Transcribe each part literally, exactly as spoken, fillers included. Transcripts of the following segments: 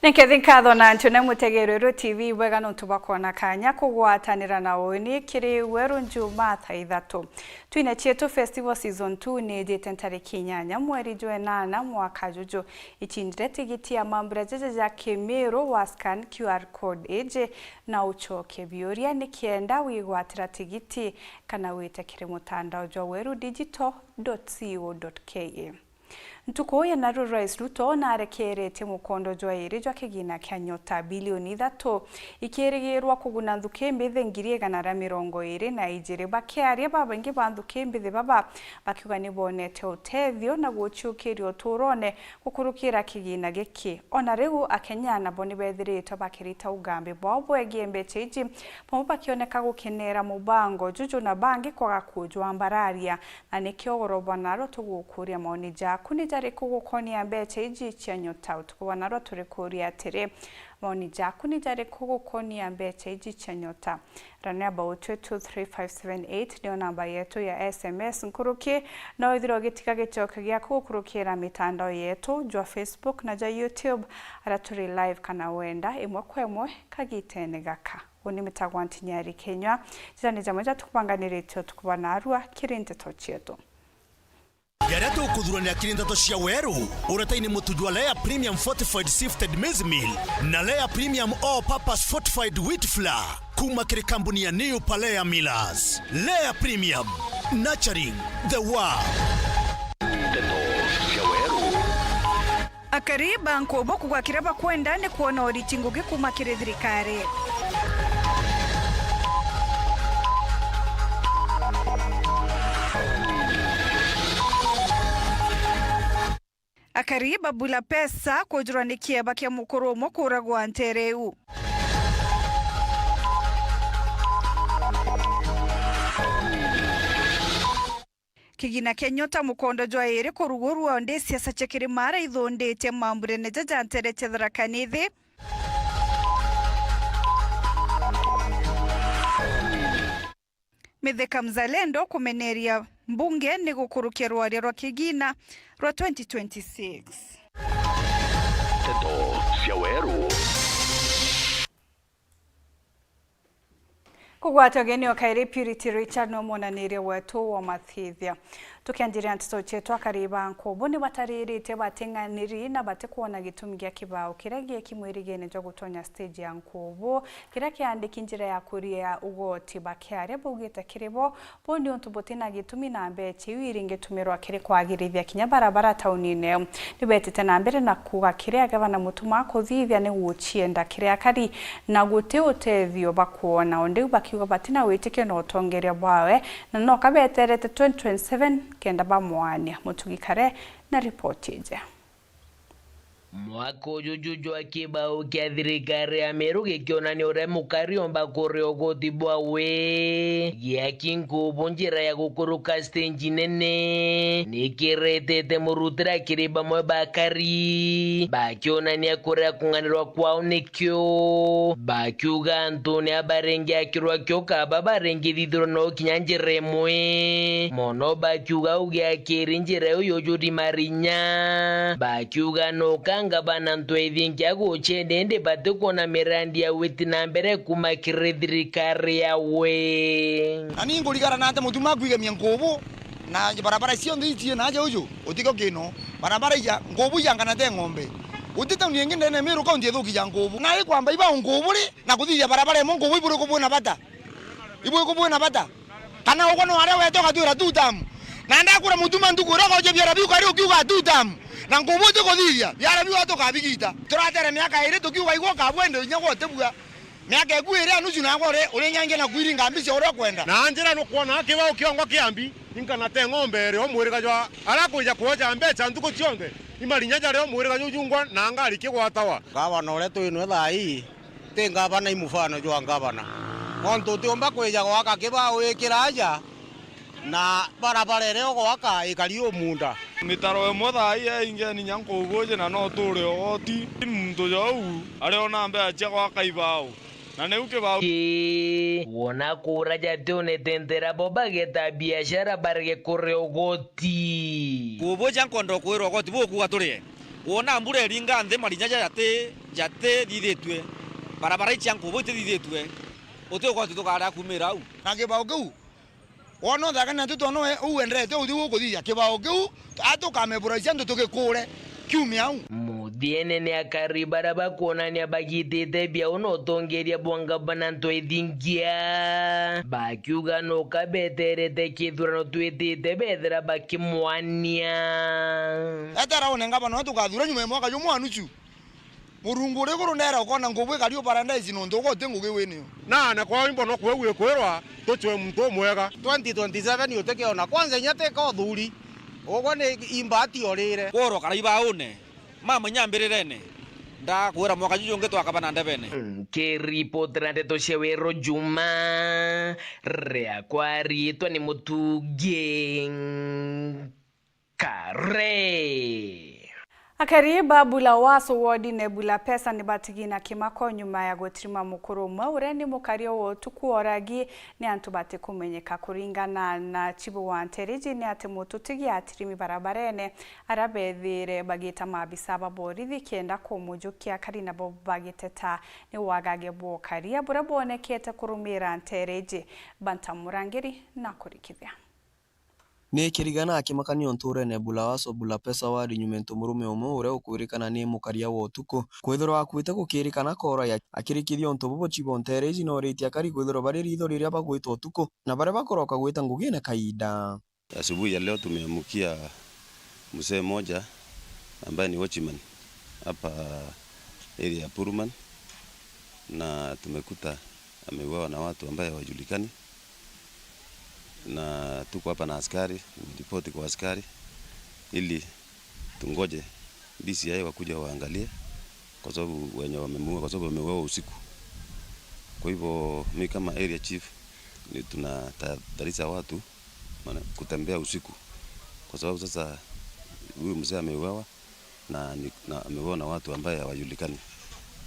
Ni nkethi nkatho na ntune mutegerwe Rweru T V bwega nontu bwa kwona kanya kugwatanira na uni kiri Weru Njumaa thaa ithatu. Twine Cietu Festival Season two ni ijite ntariki inyanya mweri jwa enana mwaka juju. Icindire tigiti ya mambura jaja ja Kimiru wa scan Q R code iji na ucoke biuria nikienda wigwatira tigiti kana wite kiri mutandao jwa weru digital dot co dot K E. Ntuku ya naru Rais Ruto narekeretie mukondo jwa iri jwa kigina kia nyota bilioni ithatu, ikirigirwa kuguna nthuki mbithi ngiri igana ria mirongo iri na ijiri. Bakiaria, babaingi ba nthuki mbithi baba bakiuga ni bonete utethio na guciukiria uturone gukurukira kigina giki. Ona riu, Akenya nabo ni bethiritwe bakirita ugambi bwao bwegie mbeca iji, bamwe bakioneka gukenera mubango juju na bangi kwaga kujwambararia. Na nikio ugoro bwa narua tugukuria, maoni jaku ni jariku gukonia mbeca iji cia nyota? Utuku bwa narua turikuria atiri, maoni jaku ni jariku gukonia mbeca iji cia nyota? Rania about two two three five seven eight niyo namba yetu ya S M S nkuruki. No withirwe ugitiga gicoke giaku gukurukira mitandao yetu jwa Facebook na jwa YouTube, aria turi live kana wenda imwe kwa imwe kagitene gaka. Uni mitagwa Ntinyari Kinyua. Jira ni jamwe ja tukubanganiritie utuku bwa narua kiri nteto cietu. Jaria tukuthuranira kiri nteto cia weru, uretaini mutu jwa Lea Premium Fortified Sifted Maize Meal na Lea Premium All Purpose Fortified Wheat Flour kuma kiri kambuni ya New Palea Millers. Lea Premium, nurturing the world. Nteto cia weru. Akari ba Nkubu kuuga kiria bakwenda ni kwona uriti ngugi kuuma kiri thirikari. Akari ba Bulapesa kujurwa ni kieba kia mukuru umwe kuuragwa nteere iu. Kigina kia nyota mukondo jwa iri kurugurua, ndi siasa cia kirima ara ithunditie mamburene jaja nteere cia Tharaka Nithi. Mithika Mzalendo kumeneria mbunge ni gukurukia rwaria rwa kigina rwa twenty twenty-six. Nteto cia weru. Kugwata ugeni o kairi Purity Richard no mwonaniria wetu wa mathithia. Tukianjiria nteto cietu, akari ba Nkubu ni batariritie bating'aniri na batikwona gitumi gia kibao kiria gieki mwirigene jwa gutonya stage ya Nkubu, kiria kiandiki njira ya kuria ugoti. Bakiaria baugite kiri bo, buu ni untu butina gitumi na mbeca iu iringitumirwa kiri kwagirithia kinya barabara taunine iu. Ni betite na mbere na kuuga kiria gavana Mutuma akuthithia ni gucienda kiri akari na guti utethio bakwona. O ndiu bakiuga batina witikio na utongeria bwawe na no kabeterete twenty twenty-seven kenda bamwania. Mutugi Kare na ripoti iji. Mwaka uju jwa kibao kia thirikari ya Meru gikionania uria mukari omba kuria ugoti bwawe. Giaki Nkubu njira ya gukuruka stage nene nikiretete murutira kiri bamwe bakari, bakionania kuria kung'anirwa kwao nikio, bakiuga antu ni abarengi akirwa kio kaba barengi thithirwa no kinya njira imwe mono, bakiuga ugiakiri njira iu yujuri marinya, bakiuga no kanga bana ntwethia nkia gucende indi batikwona mirandi ya witi na mbere kuma kiri thirikari yawe. Na ni ngurigara na ate Mutuma kwigemia Nkubu na barabara cionthe ici na aja uju utikio kino barabara ija Nkubu ijangana te ng'ombe. Guti tauni ingi ndene Meru kaunti ithuki ja Nkubu. Na ikwamba iba Nkubu ri na kuthithia barabara imwe Nkubu iburi kubwina bata. Iburi kubwina bata. Kana ugwe no aria wete ugatwira two term. Na ndakura Mutuma ntuku iria ugocia biara biu kari ukiuga two term. Na Nkubu utikuthithia biara biu atukabigita. Turatere miaka iri tukiuga igwe ukabwende inya gwe utibua. Miaka iku iri ya nusu nagwe uri, uri nyangia na kwiringa mbica uria ukwenda. Na njira nukwona kibao kiongwa kiambi, inkana te ng'ombe iri o mwiriga jwa aria kwija kwoja mbeca ntuku cionthe. Imarinya jaria o mwiriga jujungwa na ngari kigwatawa. Gavana uria twinwe thaa ii, ti ngavana i mufano jwa ngavana. Nontu utiumba kwija gwaka kibao ikira aja, na barabara iria ugwaka ikari u munda. Mitaro imwe thaa ii yaingi ni nya Nkubu iji na no tuure ugoti. Muntu jou ariona mbeca cia gwaka ibao, na niu kibao. Ii, wona kuura jati unetentera bo bageta biashara barege kuria ugoti. Nkubu ija nkwenda kwirwa ugoti bukuuga turie. Wona mbura iringa nthi, marinya jaja jati, jatithithitue, barabara icia nkubu itithithitue, uti ukwati tukaria kumira au. Na kibao kiu, wona uthaka na tu tono we, uu wenderete uthi gukuthithia kibao kiu, atukameburacia antu tukikure kiumia au. Muthiene ni akari bara bakwonania bagitite biao na utongeria bwa ngavana Ntwethingia, bakiuga nuka beterete kithurano twitite bethira bakimwania. Etera une ngavana we tukathura nyuma ya mwaka jumwe na nusu. Murungu uri iguru ndera ukona ngubu ikari u paradise nontu uga uti ngugi winio. Na, na kwa wimbo no kwe gwikwirwa tucwe muntu umwega. Twenty twenty-seven utikiona, kwanza inya tika uthuri. Ugwe ni imbati orire. Kworo karai baune, mama inya mbirirene. Ndakwira mwaka juju ungi twakaba na ndebene. Nkiripotera ndeto cia Weru Juma, riakwa riitwa ni Mutungi Kare. Akari ba Bulawaso wodine Bulapesa ni batigina kimako nyuma ya gutirima mukuru umwe uria ni mukaria wa utuku oragi ni antu batikumenyeka. Kuringana na chibu wa nteere iji ni ati mututigi atirimi barabarene aria bethire bagita maabisa ba borithi kenda kumujukia, akari nabo bagiteta ni wagage bwa ukaria buria bwonekete kurumira nteere iji. Banta Murangiri na kurikithia. Ni kirigana akimakania nturene Bulawaso Bulapesa ward nyumentu murume umwe uria ukwirikana ni mukaria wa utuku kwithirwa akuite gukirikana kora ya akirikithia untu bubu chibo nteere iji noritie akari kwithirwa bari ritho riria bagwita utuku na baria bakoroka gwita ngugine kainda. Asubuhi ya leo tumeamkia mzee mmoja ambaye ni watchman hapa area ya Puruman, na tumekuta ameuawa na watu ambaye hawajulikani, na tuko hapa na askari, tumeripoti kwa askari ili tungoje D C I wakuje waangalie, kwa sababu wenye wamemuua, kwa sababu ameuawa usiku. Kwa hivyo mi kama area chief ni tunatahadharisha watu maana kutembea usiku, kwa sababu sasa huyu mzee ameuawa na ni, na ameuawa na watu ambaye hawajulikani.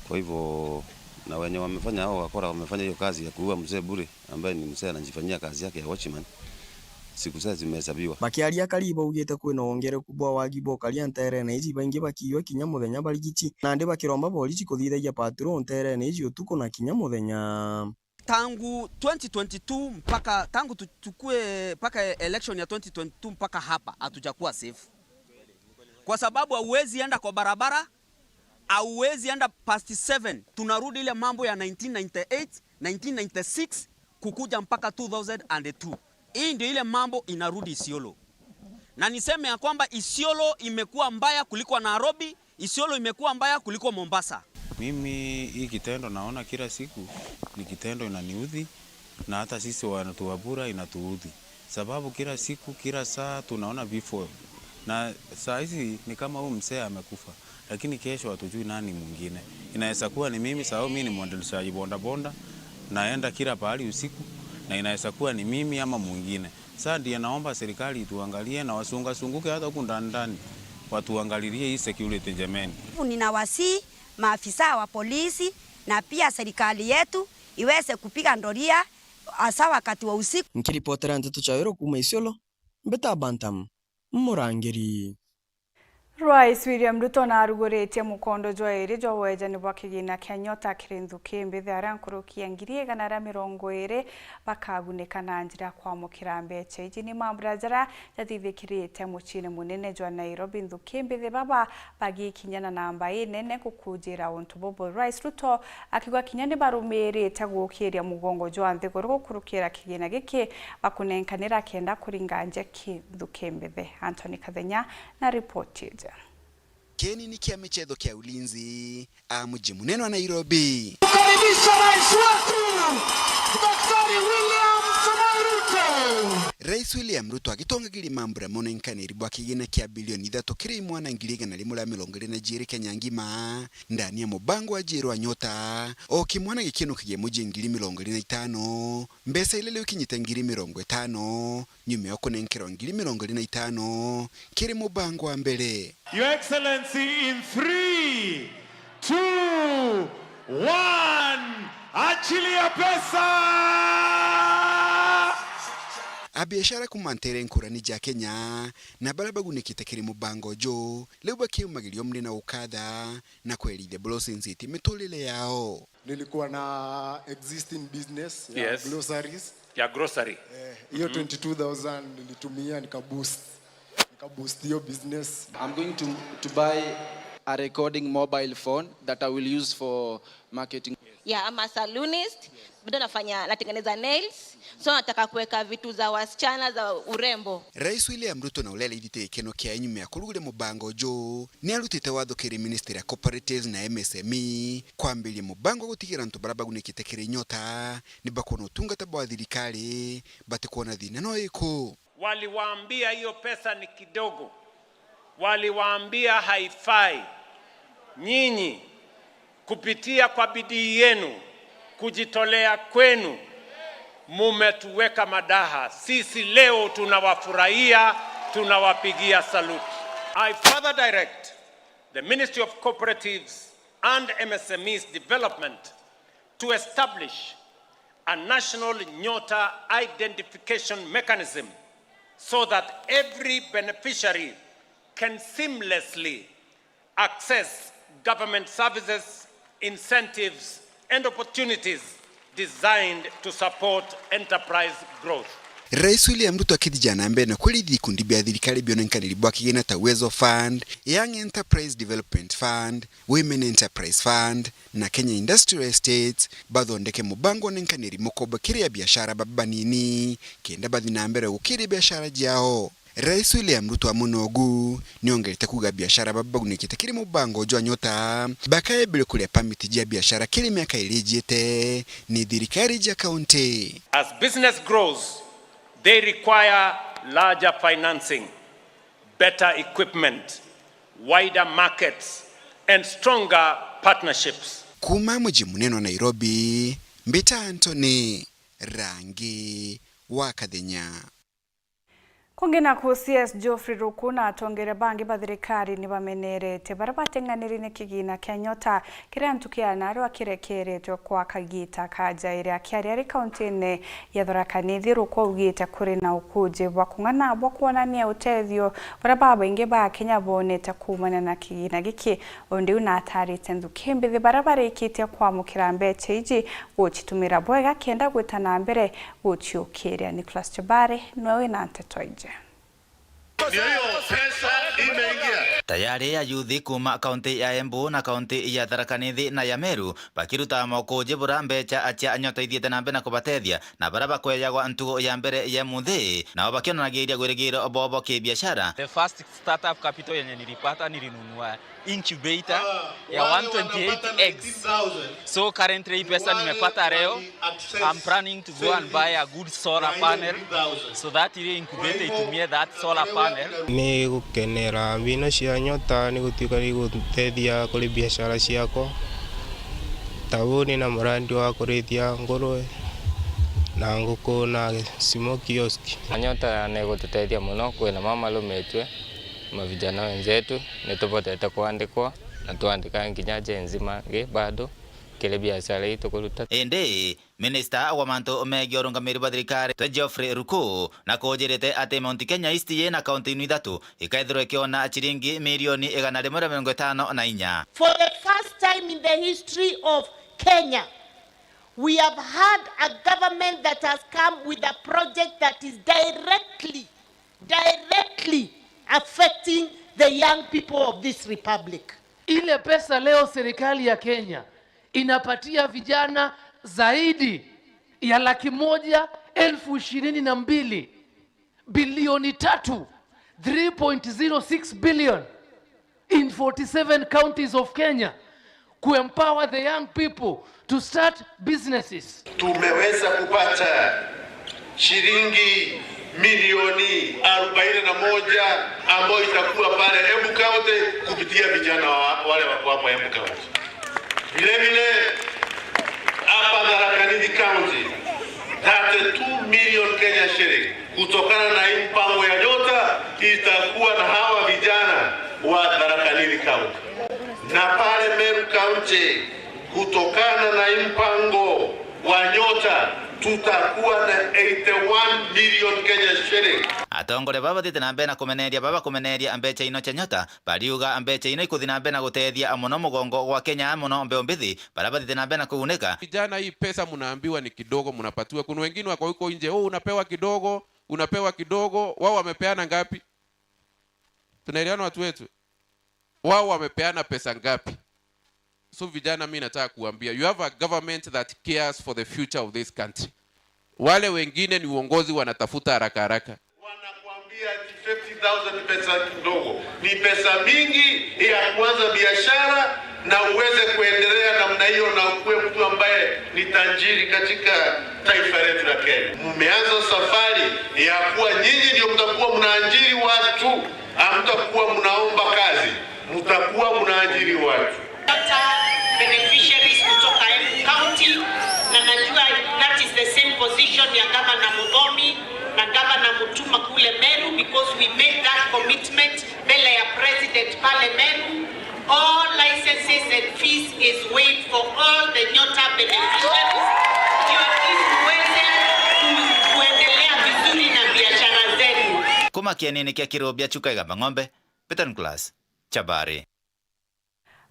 Kwa hivyo, na wenye wamefanya, hao wakora wamefanya hiyo kazi ya kuua mzee bure, ambaye ni mzee anajifanyia kazi yake ya watchman, siku zao zimehesabiwa. Bakiaria akari baugite kwina wongereku bwa wagi bwa ukaria nteerene iji, baingi bakiiywa kinya muthenya barigichi, nandi bakiromba borichi kuthithagia patrol nteerene iji utuku na kinya muthenya. Tangu twenty twenty-two mpaka, tangu tuchukue mpaka election ya twenty twenty-two mpaka hapa, hatujakuwa safe. Kwa sababu hauwezi enda kwa barabara, hauwezi enda past seven. Tunarudi ile mambo ya nineteen ninety-eight, nineteen ninety-six, kukuja mpaka two thousand and two. Hii ndio ile mambo inarudi Isiolo. Na niseme ya kwamba Isiolo imekuwa mbaya kuliko Nairobi, Isiolo imekuwa mbaya kuliko Mombasa. Mimi hii kitendo naona kila siku ni kitendo inaniudhi, na hata sisi watu wa Bura inatuudhi. Sababu kila siku, kila saa tunaona vifo. Na saa hizi ni kama huyu mzee amekufa, lakini kesho hatujui nani mwingine. Inaweza kuwa ni mimi, sababu mimi ni mwendeshaji bodaboda, naenda kila pahali usiku, na inaweza kuwa ni mimi ama mwingine. Sasa ndiye naomba serikali ituangalie na wasungasunguke hata huku ndani ndani, watuangalilie hii security jameni. Ninawasihi maafisa wa polisi na pia serikali yetu iweze kupiga doria hasa wakati wa usiku. Nkiripotera nteto cia Weru kuuma Isiolo, mbita Bantam, Murangiri. Rais William Ruto naruguritie mukondo jwa iri jwa wejani bwa kigina kia Nyota kiri nthuki mbithi, aria nkuruki ya ngiri igana ria mirongo iri bakagunika na njira ya kwamukira mbecha iji. Ni mambura jaria jathithikirite muciini munene jwa Nairobi, nthuki mbithi baba bagikinya na namba inene gukujira untu bubu. Rais Ruto akiuga kinya ni barumirite gukiria mugongo jwa nthiguru gukurukira kigina giki bakunenkanira kenda kuringa nja ki nthuki mbithi. Anthony Kathenya na ripoti iji. Kieni ni kia michetho kia Ulinzi, a muji munene wa Nairobi. Kukaribisha rais wetu, Daktari William Samoei Ruto. Rais William Ruto agitongagiria mambura monenkaniri bwa kigina kia bilioni ithatu kiri imwe na ngiri igana rimwe ria mirongo iri na jiiri Kenya ngima, ndani ya mubango wa Jiirwa Nyota, o kimwana gikinukagia muji ngiri mirongo iri na itano, mbeca iria riu ikinyite ngiri mirongo itano, nyuma ya kunenkerwa ngiri mirongo iri na itano kiri mubango wa mbere. Your Excellency, in three, two, one, achilia pesa! Abiashara kuuma nteere nkurani ja Kenya na baria bagunikite kiri mubango juu, riu bakiumagiria umri na ukatha na kwerithia buria ucenjetie miturire yao. Nilikuwa na existing business ya Yes. groceries. Ya grocery. Eh, hiyo twenty-two thousand nilitumia nika boost. Nika boost hiyo business. I'm going to, to buy a recording mobile phone that I will use for marketing. Yeah, I'm a saloonist. Bado nafanya, natengeneza nails. So nataka kuweka vitu za wasichana za urembo. Rais William Ruto na uria araithite gikeno kiae nyuma ya kuruguria mubango juu, ni arutite watho kiri Ministry ya Cooperatives na M S M E kwambiria mubango wa gutigira antu baria bagunikite kiri Nyota ni bakwona utungata bwa thirikari, batikwona thina no iku. Waliwaambia hiyo pesa ni kidogo, waliwaambia haifai. Nyinyi kupitia kwa bidii yenu, kujitolea kwenu, mumetuweka madaha. Sisi leo tunawafurahia, tunawapigia salute. I further direct the Ministry of Cooperatives and M S M Es Development to establish a national Nyota identification mechanism so that every beneficiary can seamlessly access government services, incentives, and opportunities designed to support enterprise growth. Rais William Ruto akithija na mbere na kwirithia ikundi bia thirikari bionenkaniri bwa kigina ta Uwezo Fund, Young Enterprise Development Fund, Women Enterprise Fund na Kenya Industrial Estates bathondeke mubango unenkaniri mukobo kiri abiashara baba banini kenda bathi na mbere gukiria biashara jiao. Rais William Ruto amwe nogu niongerete kuuga biashara baba bagunikite kiri mubango jwa Nyota bakaebire kuria permit jia biashara kiri miaka iri ijiite ni thirikari jia kaunti. As business grows, they require larger financing, better equipment, wider markets and stronger partnerships. Kuuma muji munene wa Nairobi, mbita Anthony Rangi wa Kathenya. Kungi naku, C S Geoffrey Ruku na atongeria bangi ba thirikari ni bamenerete baria bateng'aniri ni kigina kia Nyota kiria ntuku ya narua kirekeretwe kwa kagita kaja iri. Akiaria ari kaunti-ini ya Tharaka Nithi, Ruku augite kuri na ukuji bwa kung'ana bwa kwonania utethio buria babaingi ba Akenya bonete kuumania na kigina giki. Undi u natarite nthuki mbithi baria barikitie kwamukira mbeca iji gucitumira bwega kenda gwita na mbere guciukiria. Nicholas Chebare niwe wina nteto iji. Ndio hiyo pesa imeingia. Tayari ayuthi kuuma kaunti ya Embu na kaunti ya Tharaka Nithi na ya Meru bakiruta mokuji buria mbeca cia Nyota ithiite na mbere na kubatethia, na baria bakwejagwa ntugo ya mbere ya munthi, nao bakionanagiria wirigiro bobo kibiashara. The first startup capital yenye nilipata, nilinunua incubator ya one twenty-eight eggs. So currently hii pesa nimepata leo, I'm planning to go and buy a good solar panel so that ile incubator itumie that solar panel. Ni gukenera mbinu cia Nyota ni gutuika ni gutethia kuri biashara ciakwa. Tauni na murandi wa kurithia ngurwe na nguku na small kiosk. Nyota ni gututethia muno, kwina mama lumitwe. Mavijana wenzetu ni tubotete kwandikwa na twandika nginya Gen Z mangi bado kiri biashara ii tukuruta. Indi minista wa mantu megii urungamiri bwa thirikari, Geoffrey Ruku, na kujirite ati Mount Kenya East yina kaunti inu ithatu ikaithirwa ikiona ciringi milioni igana rimwe ria mirongo itano na inya. For the first time in the history of Kenya, we have had a government that has come with a project that is directly directly affecting the young people of this republic. Ile pesa leo serikali ya Kenya inapatia vijana zaidi ya laki moja elfu ishirini na mbili, bilioni tatu, three point zero six billion in forty-seven counties of Kenya, kuempower the young people to start businesses. Tumeweza kupata shilingi milioni arobaini na moja ambayo itakuwa pale Embu County kupitia vijana wa, wale wako hapo Embu County. Vile vile, hapa Tharaka Nithi County, thirty-two million Kenya shilling. Kutokana na hii mpango ya Nyota, itakuwa na hawa vijana wa Tharaka Nithi County. Na pale Meru County, kutokana na hii mpango wa Nyota, Tutakuwa na eighty-one million Kenya shilling. Atongoria baba bathiite na mbere na kumeneria baba kumeneria mbeca ino cia Nyota, bariuga mbeca ino ikuthi na mbere na guteethia mono mugongo gwa Kenya, mono mbeu mbithi, baria bathiite na mbere na kugunika. Vijana, hii pesa mnaambiwa ni kidogo mnapatiwa. Kuna wengine wako huko nje, "Oh, unapewa kidogo, unapewa kidogo." Wao wamepeana ngapi? Tunaelewana, watu wetu? Wao wamepeana pesa ngapi? So vijana, mi nataka kuambia, you have a government that cares for the future of this country. Wale wengine ni uongozi wanatafuta haraka haraka. Wanakuambia ati fifty thousand ni pesa kidogo. Ni pesa mingi ya kuanza biashara na uweze kuendelea namna hiyo na ukuwe mtu ambaye ni tajiri katika taifa letu la Kenya. Mmeanza safari ya kuwa nyinyi ndio mtakuwa mnaajiri watu, hamtakuwa mnaomba kazi, mtakuwa mnaajiri watu. Hata beneficiaries kutoka Embu County, na najua that is the same position ya Governor Muthomi na Governor Mutuma kule Meru, because we made that commitment mbele ya President pale Meru. All licenses and fees is waived for all the Nyota beneficiaries. Ndio ili muweze ku-, kuendelea vizuri na biashara zenu. Kuma kienini kia Kirubia Chuka Igamba Ng'ombe, Peter Nicholas, Chabari.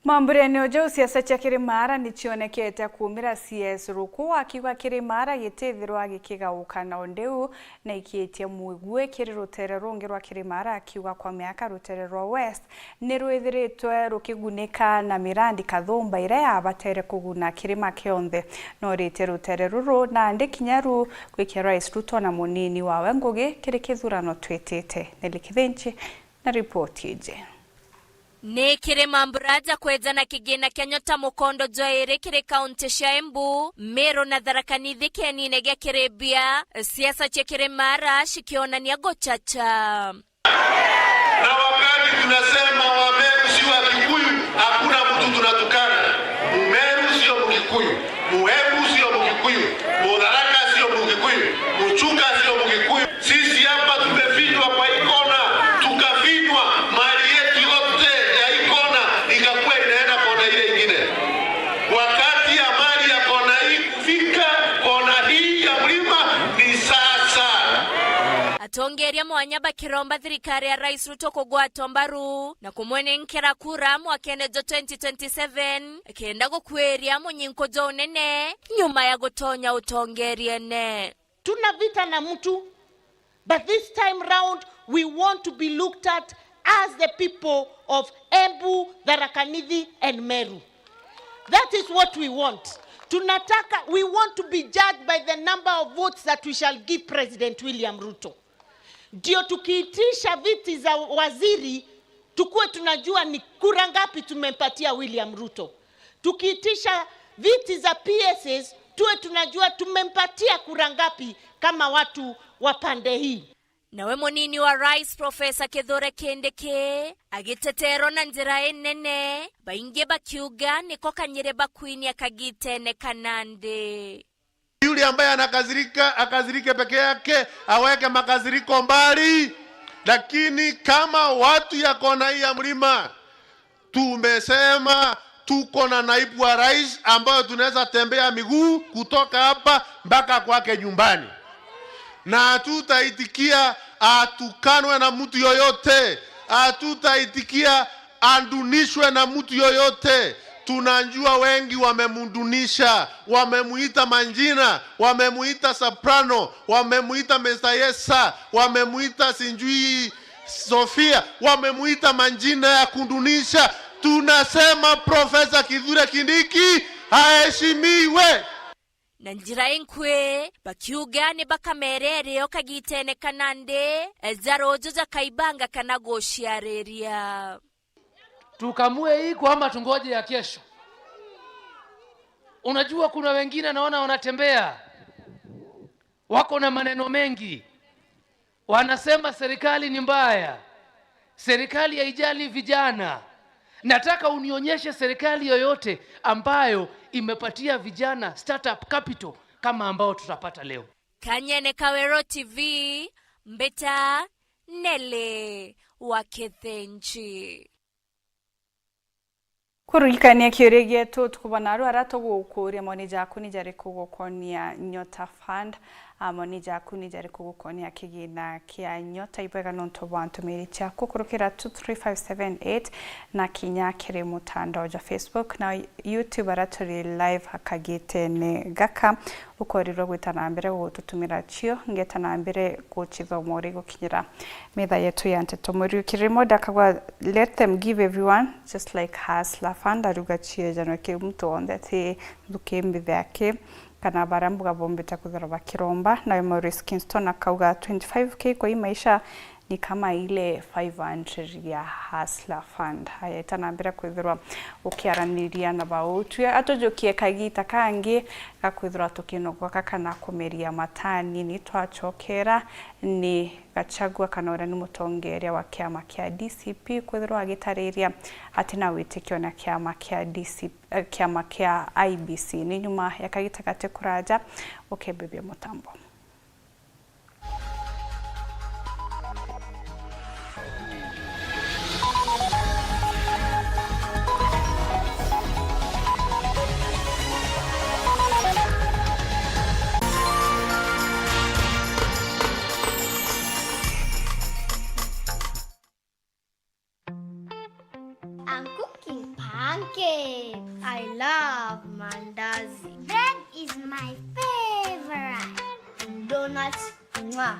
Mamburene uju, siasa cia Kirimara nicionekete kuumira C S Ruku akiuga Kirimara gitithirwa gikigauka na undiu na ikiitie muigui kiri rutere rungi rwa Kirimara, akiuga kwa miaka rutere rwa West ni rwithiritwe rukigunika na mirandi kathumba iria yabatere kuguna kirima kionthe. Noritie rutere ruru nandi kinya ru gwikia Rais Ruto na munini wawe ngugi kiri kithurano twitite. Nelly Kithinchi na ripoti iji. Ni kiri mambura ja kwejana kigina kia Nyota mukondo jwa iri kiri kaunti cia Embu, Meru na Tharaka Nithi kienine gia Kiribia, siasa cia Kirimara cikionania guchacha. Na wakati tunasema Wameru si Wakikuyu, hakuna mtu tunatukana. Mumeru sio Mkikuyu, Muembu sio Mkikuyu, Mutharaka sio Mkikuyu, Muchuka sio Mkikuyu. Sisi hapa tumefinywa kwa hii kona, tukafinywa, mali yetu yote ya hii kona ikakuwa inaenda kona ile ingine. Wakati ya mali ya kona hii kufika kona hii ya mlima ni sasa. Atongeria mwanya bakiromba thirikari ya Rais Ruto kugwatwa mbaru na kumwenenkera kura mwakene jwa twenty twenty-seven, kenda gukwiria munyinko jwa unene nyuma ya gutonya utongeriene. Tuna vita na mtu, but this time round we want to be looked at as the people of Embu, Tharaka Nithi and Meru. That is what we want. Tunataka, we want to be judged by the number of votes that we shall give President William Ruto. Ndio tukiitisha viti za waziri, tukuwe tunajua ni kura ngapi tumempatia William Ruto. Tukiitisha viti za P S S, tuwe tunajua tumempatia kura ngapi kama watu wa pande hii. Nawe munini wa Rais Professor Kithure Kindiki agiteterwa na njira inene, baingi bakiuga niko kanyiri bakwinia kagitene ka nandi. Yule ambaye anakasirika, akasirike peke yake, aweke makasiriko mbali. Lakini kama watu ya kona hii ya mlima, tumesema tuko na naibu wa rais ambayo tunaweza tembea miguu kutoka hapa mpaka kwake nyumbani, na hatutaitikia atukanwe na mtu yoyote, hatutaitikia adunishwe na mtu yoyote. Tunajua wengi wamemdunisha, wamemuita majina, wamemuita Soprano, wamemuita Mister Yesa, wamemuita sijui Sofia, wamemuita majina ya kudunisha. Tunasema Profesa Kithure Kindiki aheshimiwe. Na njira inkui, bakiuga ni bakamererio kagitene ka nandi, ja ruju jakaibanga kana guciariria. Tukamue iko ama tungoje ya kesho? Unajua, kuna wengine naona wanatembea, wako na maneno mengi, wanasema serikali ni mbaya, serikali haijali vijana. Nataka unionyeshe serikali yoyote ambayo imepatia vijana startup capital kama ambao tutapata leo. Kanyene Kawero T V, mbita Nelly wa Kithinchi. Kuririkania kiuria gietu, tukubona aru ara tugukuria, moni jaku ni jariku gukonia Nyota Fund? Ah, moni jaku ni jariku gukonia kigina kia Nyota? Ibwega nontu bwa ntumiri ciaku kurukira two three five seven eight na kinya kiri mutandao jwa Facebook na YouTube, ara turi live akagitene gaka. Ukorirwe gwita na mbere gututumira cio, ngeta na mbere gucithoma uri gukinyira metha yetu ya nteto. Muriukiriri mode akagwa, let them give everyone, just like Hustler Fund, aruga ciejanwe ki muntu wonthe ati nthuki mbithi aki kana bara mbuga bombite kwithirwa bakiromba. Nawe Maurice Kingston akauga, twenty-five K kwa hii maisha ni kama ile five hundred ya Hustler Fund. Haya, ita na mbere kwithirwa ukiaraniria na bautue, atujukie kagita kangi ga kwithirwa tukinogwaka kana kumeria matani. Ni twacokera, ni Gachagua kana uria ni mutongeria wa kiama kia D C P kwithirwa agitariria ati na witikio na kiama kia D C P, eh, kiama kia I B C. Ni nyuma ya kagita gati kuraja, ukembebia mutambo. I'm cooking pancakes. I love mandazi. Bread is my favorite. Donuts. Mwah.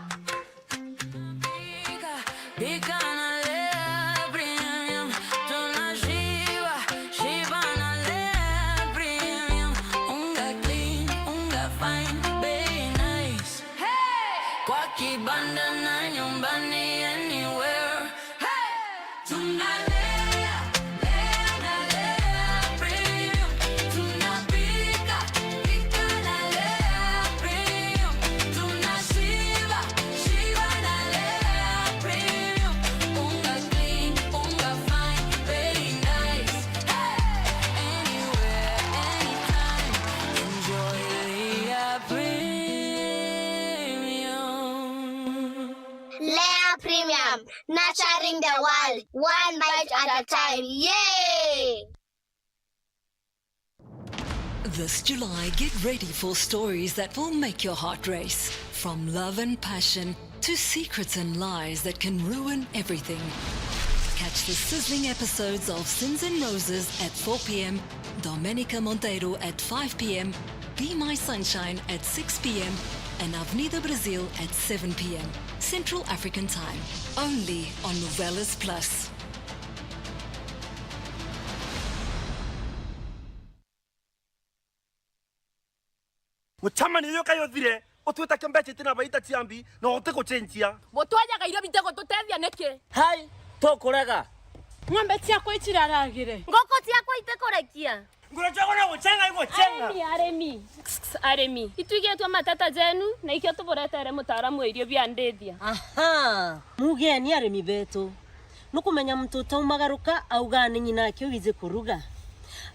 Pika na Lea Premium, tunashiba, shiba na Lea Premium. Unga clean, unga fine, bei nice. Hey! Kwa kibanda na nyumbani, anywhere. Hey! Tunalea, lea na Lea Premium. Tunapika, pika na Lea Premium. Tunashiba, shiba na Lea Premium. Unga clean, unga fine, very nice. Hey! Anywhere, anytime. Enjoy Lea Premium. Lea Premium, nurturing the world, one bite at a time. Yay! This July, get ready for stories that will make your heart race. From love and passion to secrets and lies that can ruin everything. Catch the sizzling episodes of Sins and Roses at four p.m., Domenica Monteiro at five p.m., Be My Sunshine at six p.m., and Avenida Brasil at seven p.m. Central African Time, only on Novelas Plus. Mucemanio uyu kai uthire, utwita kio mbeca iti na baita cia mbi, na uti gucenjia. Butwajaga irio bitigututeethia niki? Hai, tukurega. Ng'ombe ciakwa iciraragire. Nguku ciakwa itikurekia. Nguru ciakwa no gucenga igucenga. Arimi, arimi. Arimi. Itwigitwe mateta jenu, na ikio tuburetere mutaaramu wa irio bia ndithia. Aha. Mugeni arimi betu. Nukumenya muntu utaumagaruka augaa ni ng'ina ake wiji kuruga.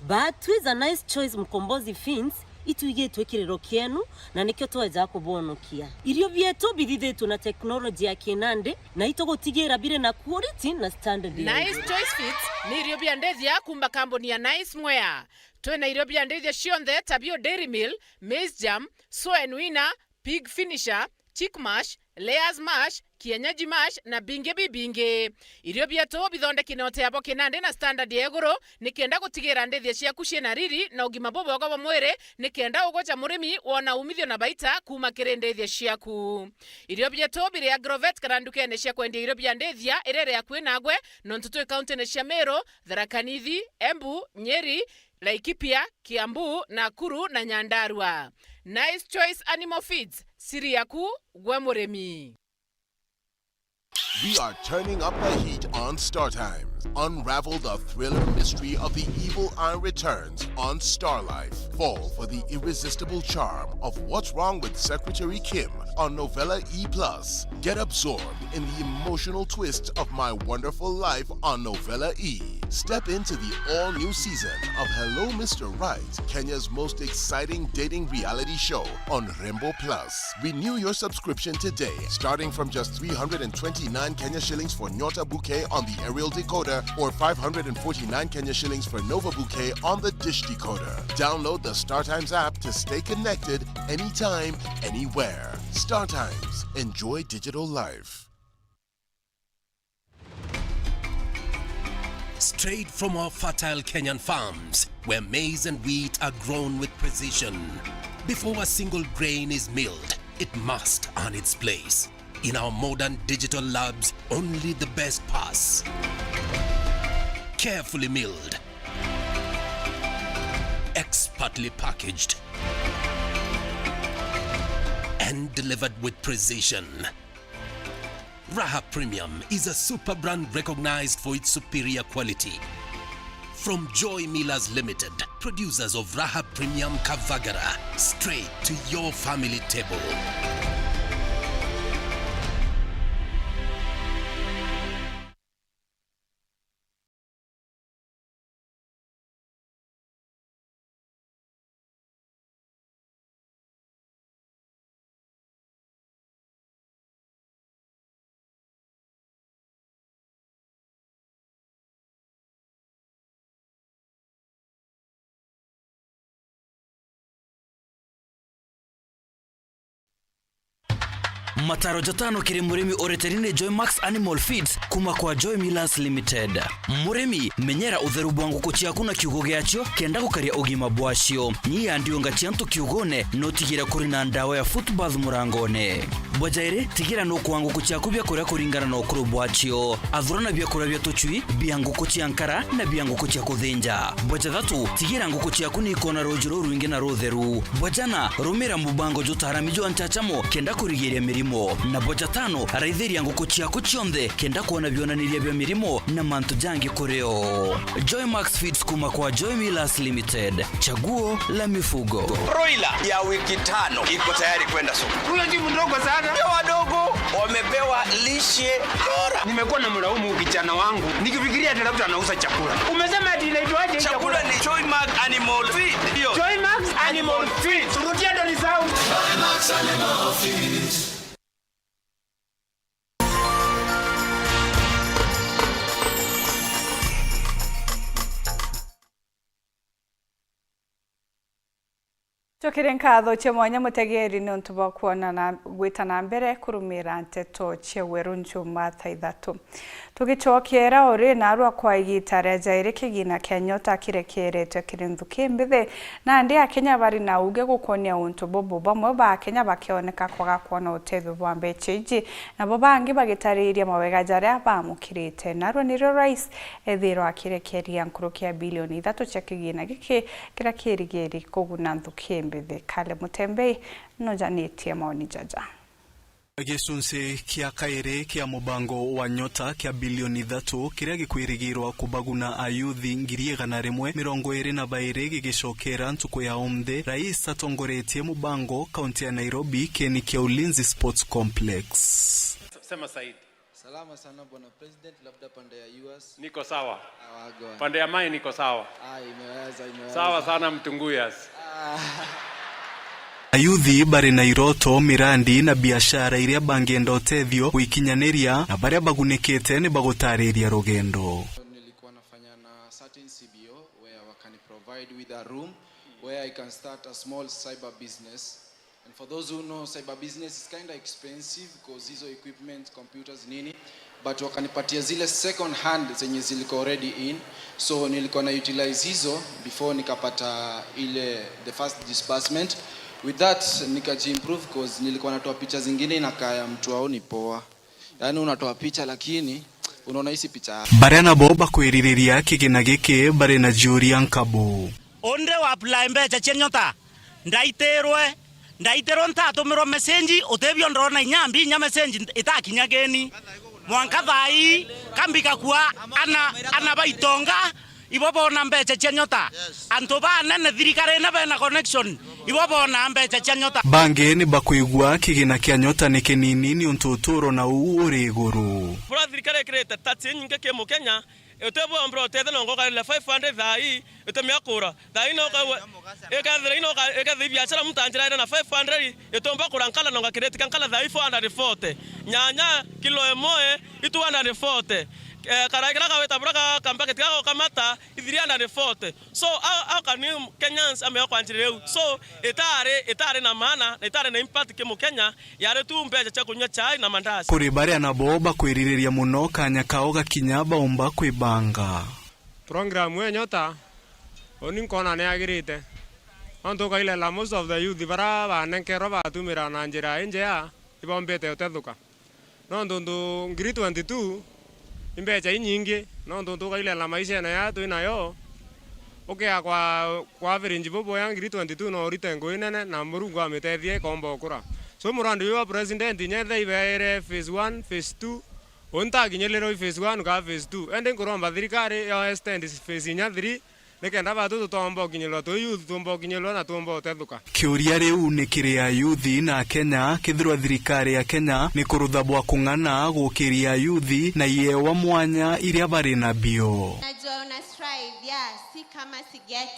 But twi ja Nice Choice Mkombozi Feeds, itwigitwe kiriro kienu, na nikio tweja kubwonokia. Irio bietu bithithitwe na teknoloji ya kinandi, na itugutigira biri na quality na standard ya iguru. Nice Choice Feeds ni irio bia ndithia kuuma kambuni ya Nice Mwea. Twina irio bia ndithia cionthe ta bio Dairy Meal, Maize Germ, Soen Winner, Pig Finisher, Chick Mash, Layers Mash, Kienyeji Mash na bingi bibingi. Irio bietu bithondeki na uteabo kinandi na standard ya iguru, nikenda gutigira ndithia ciaku ciina riri na ugima bubwega bwa mwiri, nikenda ugwe ja murimi wona umithio na baita kuuma kiri ndithia ciaku. Irio bietu biri Agrovet kana ndukene cia kwendia irio bia ndithia iria iri akui nagwe, nontu twi kauntine cia Meru, Tharaka Nithi, Embu, Nyeri, Laikipia, Kiambu, Nakuru na Nyandarua. Nice Choice Animal Feeds, siri yaku gwe murimi. We are turning up the heat on Star Times. Unravel the thriller mystery of the Evil Eye Returns on Star Life. Fall for the irresistible charm of What's Wrong with Secretary Kim on Novella E plus. Get absorbed in the emotional twist of My Wonderful Life on Novella E. Step into the all-new season of Hello Mister Right, Kenya's most exciting dating reality show on Rembo Plus. Renew your subscription today, starting from just three hundred and twenty-nine Kenya shillings for Nyota Bouquet on the aerial decoder or five hundred and forty-nine Kenya shillings for Nova Bouquet on the dish decoder. Download the StarTimes app to stay connected anytime, anywhere. StarTimes. Enjoy digital life. Straight from our fertile Kenyan farms, where maize and wheat are grown with precision. Before a single grain is milled, it must earn its place. In our modern digital labs, only the best pass. Carefully milled, expertly packaged, and delivered with precision. Raha Premium is a super brand recognized for its superior quality. From Joy Millers Limited, producers of Raha Premium Kavagara, straight to your family table. Mataro jatano kiri murimi ureteri ni Joymax Animal Feeds kuma kwa Joy Millers Limited. Murimi, menyera utheru bwa nguku ciaku na kiugo giacio kenda gukaria ugima bwacio. Nyia ndiunga cia antu kiugone, na utigire kuri na ndawa ya foot bath murangone. Bwa jairi, tigira nukuaa nguku ciaku biakuria kuringana na ukuru bwacio. Athurana biakuria bia tucui, bia nguku cia nkara, na bia nguku cia kuthinja. Bwa jathatu, tigira nguku ciaku ni ikona ruuji rurwingi na rutheru. Bwa jana, rumira mubango jutaarami jwa nchachamo kenda kurigiria mirimo. Na bwa jatano, raithiria nguku ciaku cionthe kenda kwona bionaniria bia mirimo na mantu jangi kuri o. Joymax Feeds kuma kwa Joy Millers Limited. Chaguo la mifugo. Broiler ya wiki tano iko tayari kwenda soko. Huyo si mdogo sana. Ndio wadogo wamepewa lishe bora. Nimekuwa na mlaumu kijana wangu nikifikiria ati labda anauza chakula. Umesema ati inaitwaje hii chakula? Chakula ni Joymax Animal Feed. Ndio. Joymax Animal Feed. Rudia ndo ni sound. Joymax Animal Feed. Tukiri nkatho cia mwanya mutegeeri niuntu bwa kwona na gwita na mbere kurumira nteto cia weru njuma thaa ithatu. Tugicokeera uri narua kwa igiita ria jairi, kigina kia Nyota kirekeeretwe kiri nthuki mbithi. Nandi Akenya bari na uuge gukonia untu bubu, bamwe ba Akenya bakioneka kwaga kwona utethio bwa mbeca iji, nabo bangi bagitariria mawega jaria baamukirite. Narua nirio Rais ethirwa akirekeeria nkuruki ya bilioni ithatu cia kigina giki kiria kirigiri kuguna nthuki mbithi. Kale Mutembei nujanitie maoni jaja. Gicunci kia kairi kia mubango wa Nyota kia bilioni ithatu, kiria gikwirigirwa kubaguna ayuthi ngiri igana rimwe mirongo iri na bairi gigicokera ntuku ya umthi, Rais atongoretie mubango kaunti ya Nairobi, kieni kia Ulinzi Sports Complex. Sema Said. Salama sana, Bwana President, labda pande ya U S. Niko sawa. Ah, wagwan. Pande ya mai niko sawa. Ah, imeweza, imeweza. Sawa sana, Mtunguyas. Ah. Ayuthi bari na iroto, mirandi na biashara iria bangienda utethio gwikinyaniria, na baria bagunikite ni bagutariria rugendo. Nilikuwa nafanya na certain C B O where wakani provide with a room where I can start a small cyber business. And for those who know, cyber business is kinda expensive 'cause hizo equipment, computers, nini, but wakanipatia zile second hand zenye zilikuwa already in, so nilikuwa na utilize hizo before nikapata ile, the first disbursement. With that, nikajiimprove 'cause nilikuwa natoa picha zingine inakaa ya mtu aoni poa. Yaani unatoa picha lakini unaona hisi picha yako. Baria nabo bakwiririria kigina giki bari na juria nkabu. Undi wa apply mbeca cia Nyota, ndaitirwe, ndaitirwe ntatumirwa message, utibio ndona inya mbi, inya message itakinyageni. Mwanka thaa ii, kambi gakua ana, ana baitonga, ibo bona mbeca cia Nyota. Antu banene thirikarine bena connection, ibo bona mbeca cia Nyota. Bangi ni bakwigua kigina kia Nyota ni kinini niuntu uturo na uu uri iguru. Bura thirikari ikirite tax inyingi ki Mukenya, Utibwombire utethia na ngokarire five hundred thaa ii, utimia kura. Thaa ii no ukauga, ikethira ino ka-, ikethira biashara mtu anjiraire na five hundred, itumba kura nkala no ngakireti ka nkala thaa ii four hundred forty. Nyanya kilo imwe i two hundred forty. Eh, karai kara kawita bura ka, kambaketi gago kamata i three hundred forty. So, how, how can you Kenyans ameo kwanjira riu? So, itari, itari na maana, na itari na impact ki Mukenya, yari tu mbeca cia kunywa chai na mandazi. Kuri baria nabo bakwiririria muno kanya kao gakinya baumba kwibanga. Program ya Nyota, uni nkona ni yagirite. Nontu ukailela most of the youth bara banenkerwa batumira na njira injea, ibombite utethuka. Nontu ntu ngiri twenty-two, i mbeca inyingi, nontu ntu ukailela maishene ya twi nayo, ukea kwa, kwa average bubuya ngiri twenty-two no urite ngui nene, na Murungu amitethia ikomba ukura. So murandi uyu wa president, nyethe ibeere phase one, phase two, uu ntakinyilirwe i phase one kaa phase two. Indi nkuromba thirikari yo extend phase inya three, nikenda batu tutomba ukinyilwa twi youth, tumba ukinyilwa na tumba utethuka. Kiuria riu ni kiri ayuthi na Akenya, kethirwa thirikari ya Kenya ni kurutha bwa kung'ana gukiria ayuthi na iewa mwanya iria bari nabio. Najua una strive, yeah, si kama si get.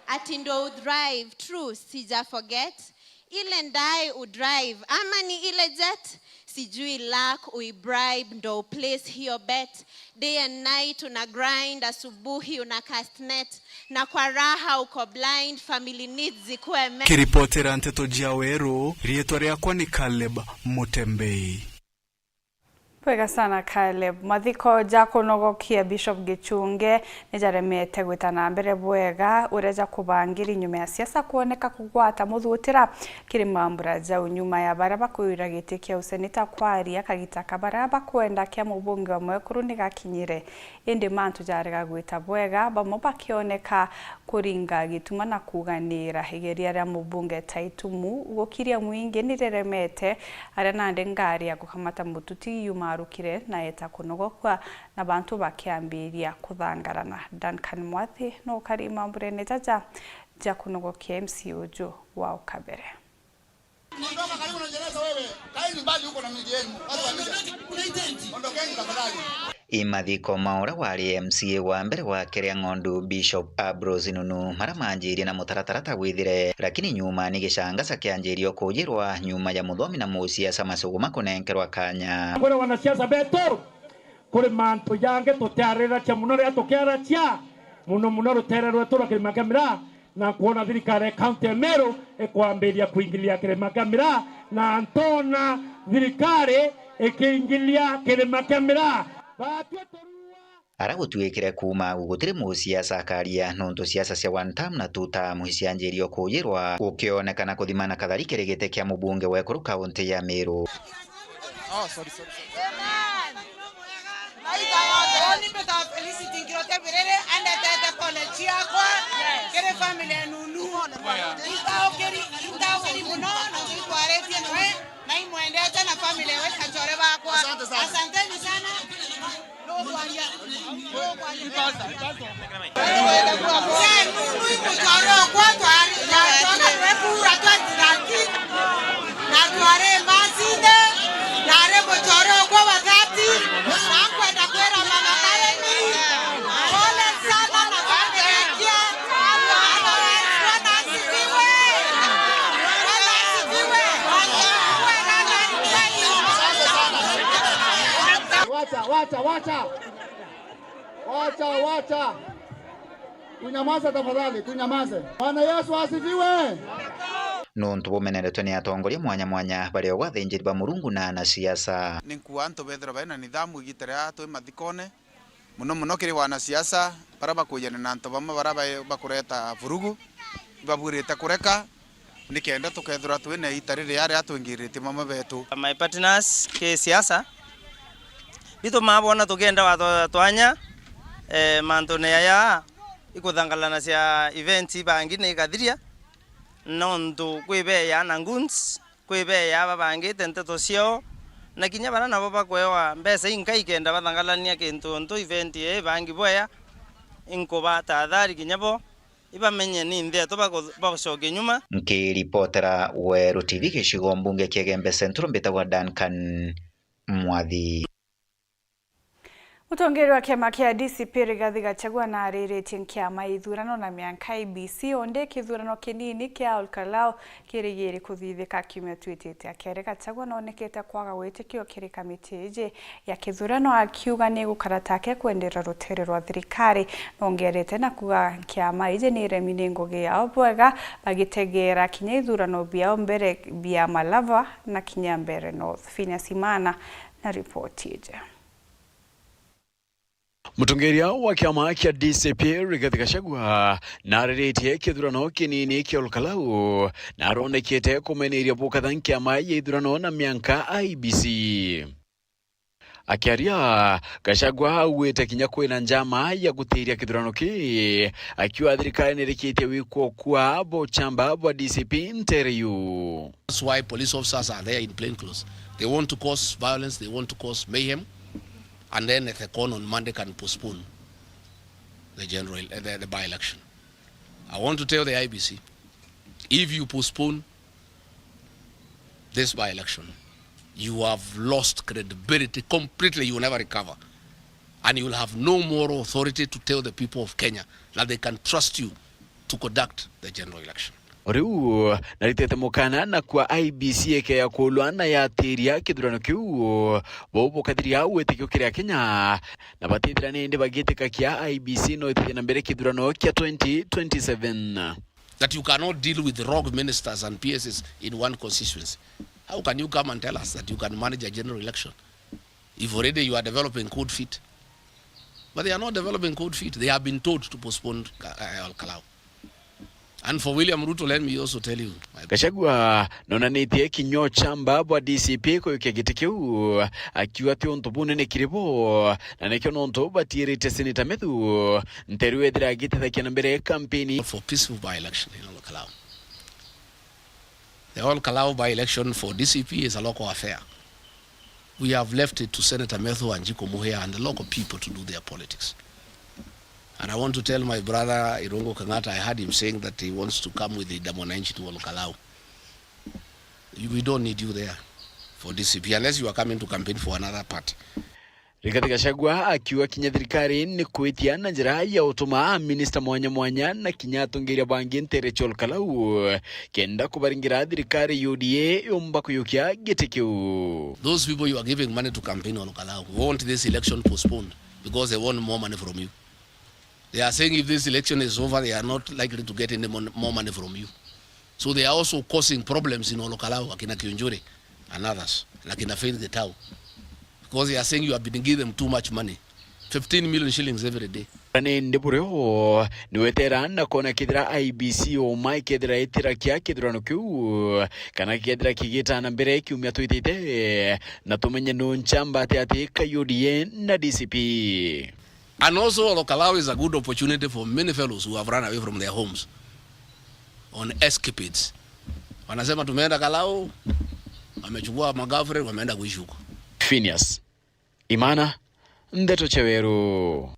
Ati ndo u drive, true, sija forget. Ile ndai u drive, ama ni ile jet? Sijui luck ui bribe ndo u place hiyo bet. Day and night una grind, asubuhi una cast net. Na kwa raha uko blind, family needs zikuwe met. Kiripotera nteto jia Weru, riitwa riakwa ni Caleb Mutembei. Bwega sana, Caleb. Mathiko ja kunogokia Bishop Gichunge ni jaremete gwita na mbere bwega uria jakubangiri nyuma ya siasa kwoneka kugwata muthutira kiri mambura jau, nyuma ya baria bakwira giti kia useneta kwaria kagita ka baria bakwenda kia mubunge wa mwekuru ni gakinyire. Indi mantu jarega gwita bwega, bamwe bakioneka kuringa gituma na kuganira. Igeria ria mubunge Taitumu gukiria mwingi ni riremete, aria nandi ngari ya gukamata mututi yumarukire na eta kunogokua, na bantu bakiambiria kuthangarana. Duncan Mwathi no ukari mamburene jaja ja kunogokia M C A uju wa ukabere. Ondoka karibu na gereza wewe. Kaeni mbali huko na miji yenu. Watu wa miji. Ondokeni tafadhali. I mathiko ma uria wari M C A wa mbere wa Keria Ng'ondu, Bishop Ambrose Nunu, maria manjirie na mutaratara ta gwithire, lakini nyuma ni gicangaca kianjirie o kujirwa nyuma ya muthomi na musiasa Macuguma kunenkerwa kanya. Kwira wanasiasa betu, kuri mantu jangi tutiariracia muno riria tukiaracia, muno muno rutere rwetu rwa Kirima kia Miraa, na kwona thirikari ya kaunti ya Meru ikwambiria kuingilia Kirima kia Miraa, na ntona thirikari ikiingilia Kirima kia Miraa. Batwi turua. Ara gutuikire kuuma au gutiri musiasa akaria, nontu siasa cia one term na two term icianjirie o kujirwa, gukionekana kuthimana kathari kiri giti kia mubunge wa ekuru kaunti ya Meru. Oh, sorry, sorry, sorry. Amen. Maita yonthe, uni mbita Felicity Ngirote Biriri, andetete pole ciakwa kiri family ya Nunu. Ntaukiri, ntaukiri muno, na twitwaritie nawe, na imwendete na family yawe, kachore bakwa. Asante sana. Asanteni sana. Mzee Nunu i muchore okwa twari, na twona twekura twenty thirteen, na twari masinde, nari muchore okwa wa thirty, na nkwenda kwira Mama Kareni, pole sana na familia yake. Bwana asifiwe. Bwana asifiwe. Wacha, wacha, wacha. Wacha, wacha. Tunyamaze tafadhali, tunyamaze. Bwana Yesu asifiwe. Nontu bumeneretwe ni atongoria mwanya mwanya, bari o athinjiri ba Murungu na anasiasa. Ni nkua antu bethirwa bari na nidhamu igita riria twi mathikone, muno muno kiri wanasiasa, baria bakwijana na antu bamwe baria ba-, bakureta vurugu, ibabuirite kureka. Nikenda tukethirwa twina ita riria riria twingiritie mamwe betu. My partners ki siasa, bitumaa bwona tukienda watho twanya, eh, mantune yaya ikuthangalana cia events ibangi ni ikathiria, nontu kwi beya na goons, kwi beya babangite nteto ciao, na kinya baria nabo bakwewa mbeca inkai kenda bathangalania kintu ntu event ii ibangi bweya, inkubata athari kinya bo. Ibamenye ni nthi yetu bagu-, bagucokia nyuma. Nkiripotera Weru T V gicigo mbunge kia Igembe Central, mbitagwa Duncan Mwathi. Mutongeria wa kiama kia D C P Rigathi Gachagua naariritie nkiama ya ithurano na mianka I E B C, undi kithurano kinini kia Ol Kalou kirigiri kuthithika kiumia twitite. Akiaria, Gachagua noonekete kwaga witikio kiri kamiti iji ya kithurano, akiuga ni gukara take kwenderera rutere rwa thirikari. Nongerete na kuuga kiama iji ni iremi ni ngugi yao bwega, bagitegeera kinya ithurano biao mbere bia Malava na kinya Mbeere North. Phineas Imana na ripoti iji. Mutongeria wa kiama kia D C P Rigathi Gachagua naariritie kithurano kinini kia Ol Kalou, na aronekete kumeneria bukatha nkiama ya ithurano na mianka I E B C. Akiaria, Gachagua augite kinya kwina njama ya gutiria kithurano ki, akiuga thirikari nirikitie wikwo kwa buchamba bwa D C P ntere iu. That's why police officers are there in plain clothes. They want to cause violence, they want to cause mayhem, and then the con on Monday can postpone the general, uh, the, the by-election. I want to tell the I E B C, if you postpone this by-election, you have lost credibility completely. You will never recover. And you will have no moral authority to tell the people of Kenya that they can trust you to conduct the general election. O riu, naritite mukana na kwa I E B C ikeya kulwa na yatiria kithurano kiu, buu bukathiria witikio kiri Akenya, na batithira nindi bagitika kia I E B C no itithie na mbere kithurano kia twenty twenty-seven. That you cannot deal with rogue ministers and P Ss in one constituency. How can you come and tell us that you can manage a general election if already you are developing cold feet? But they are not developing cold feet. They have been told to postpone Ka-, uh, Ol Kalou. And for William Ruto, let me also tell you, my Gachagua nonanitie kinya uchamba bwa D C P kuyukia giti kiu, akiuga ti untu bunene kiri bo, na nikio nontu batiirite Senator Methu nteru ethira agitethagia na mbere kampeni. For peaceful by-election in Ol Kalou. The Ol Kalou by-election for D C P is a local affair. We have left it to Senator Methu and Njiku Muhia and the local people to do their politics. And I want to tell my brother Irungu Kang'ata, I heard him saying that he wants to come with the Linda Mwananchi to Ol Kalou. We don't need you there for D C P unless you are coming to campaign for another party. Rigathi Gachagua akiuga kinya thirikari ni kwitia na njira ya utuma aminista mwanya mwanya na kinya atongeria bangi ntere cia Ol Kalou kenda kubaringira thirikari ya U D A yumba kuyukia giti kiu. Those people you are giving money to campaign on Ol Kalou want this election postponed because they want more money from you. They are saying if this election is over, they are not likely to get any mon-, more money from you. So they are also causing problems in Ol Kalou, akina Kiunjuri and others, and akina Faith Gitau, because they are saying you have been giving them too much money, fifteen million shillings every day. Ni ndi burio niwetera na kona kethira I E B C uma ikethira itira kia kithurano kiu, kana kethira kigita na mbere kiumia twitite, na tumenye nu nchamba ati ati ka U D A na D C P. And also, Ol Kalou is a good opportunity for many fellows who have run away from their homes on escapades. Wanasema, "Tumeenda Kalou," wamechukua magirlfriend, wameenda kuishi huko. Phineas Imana, Ndeto cia Weru.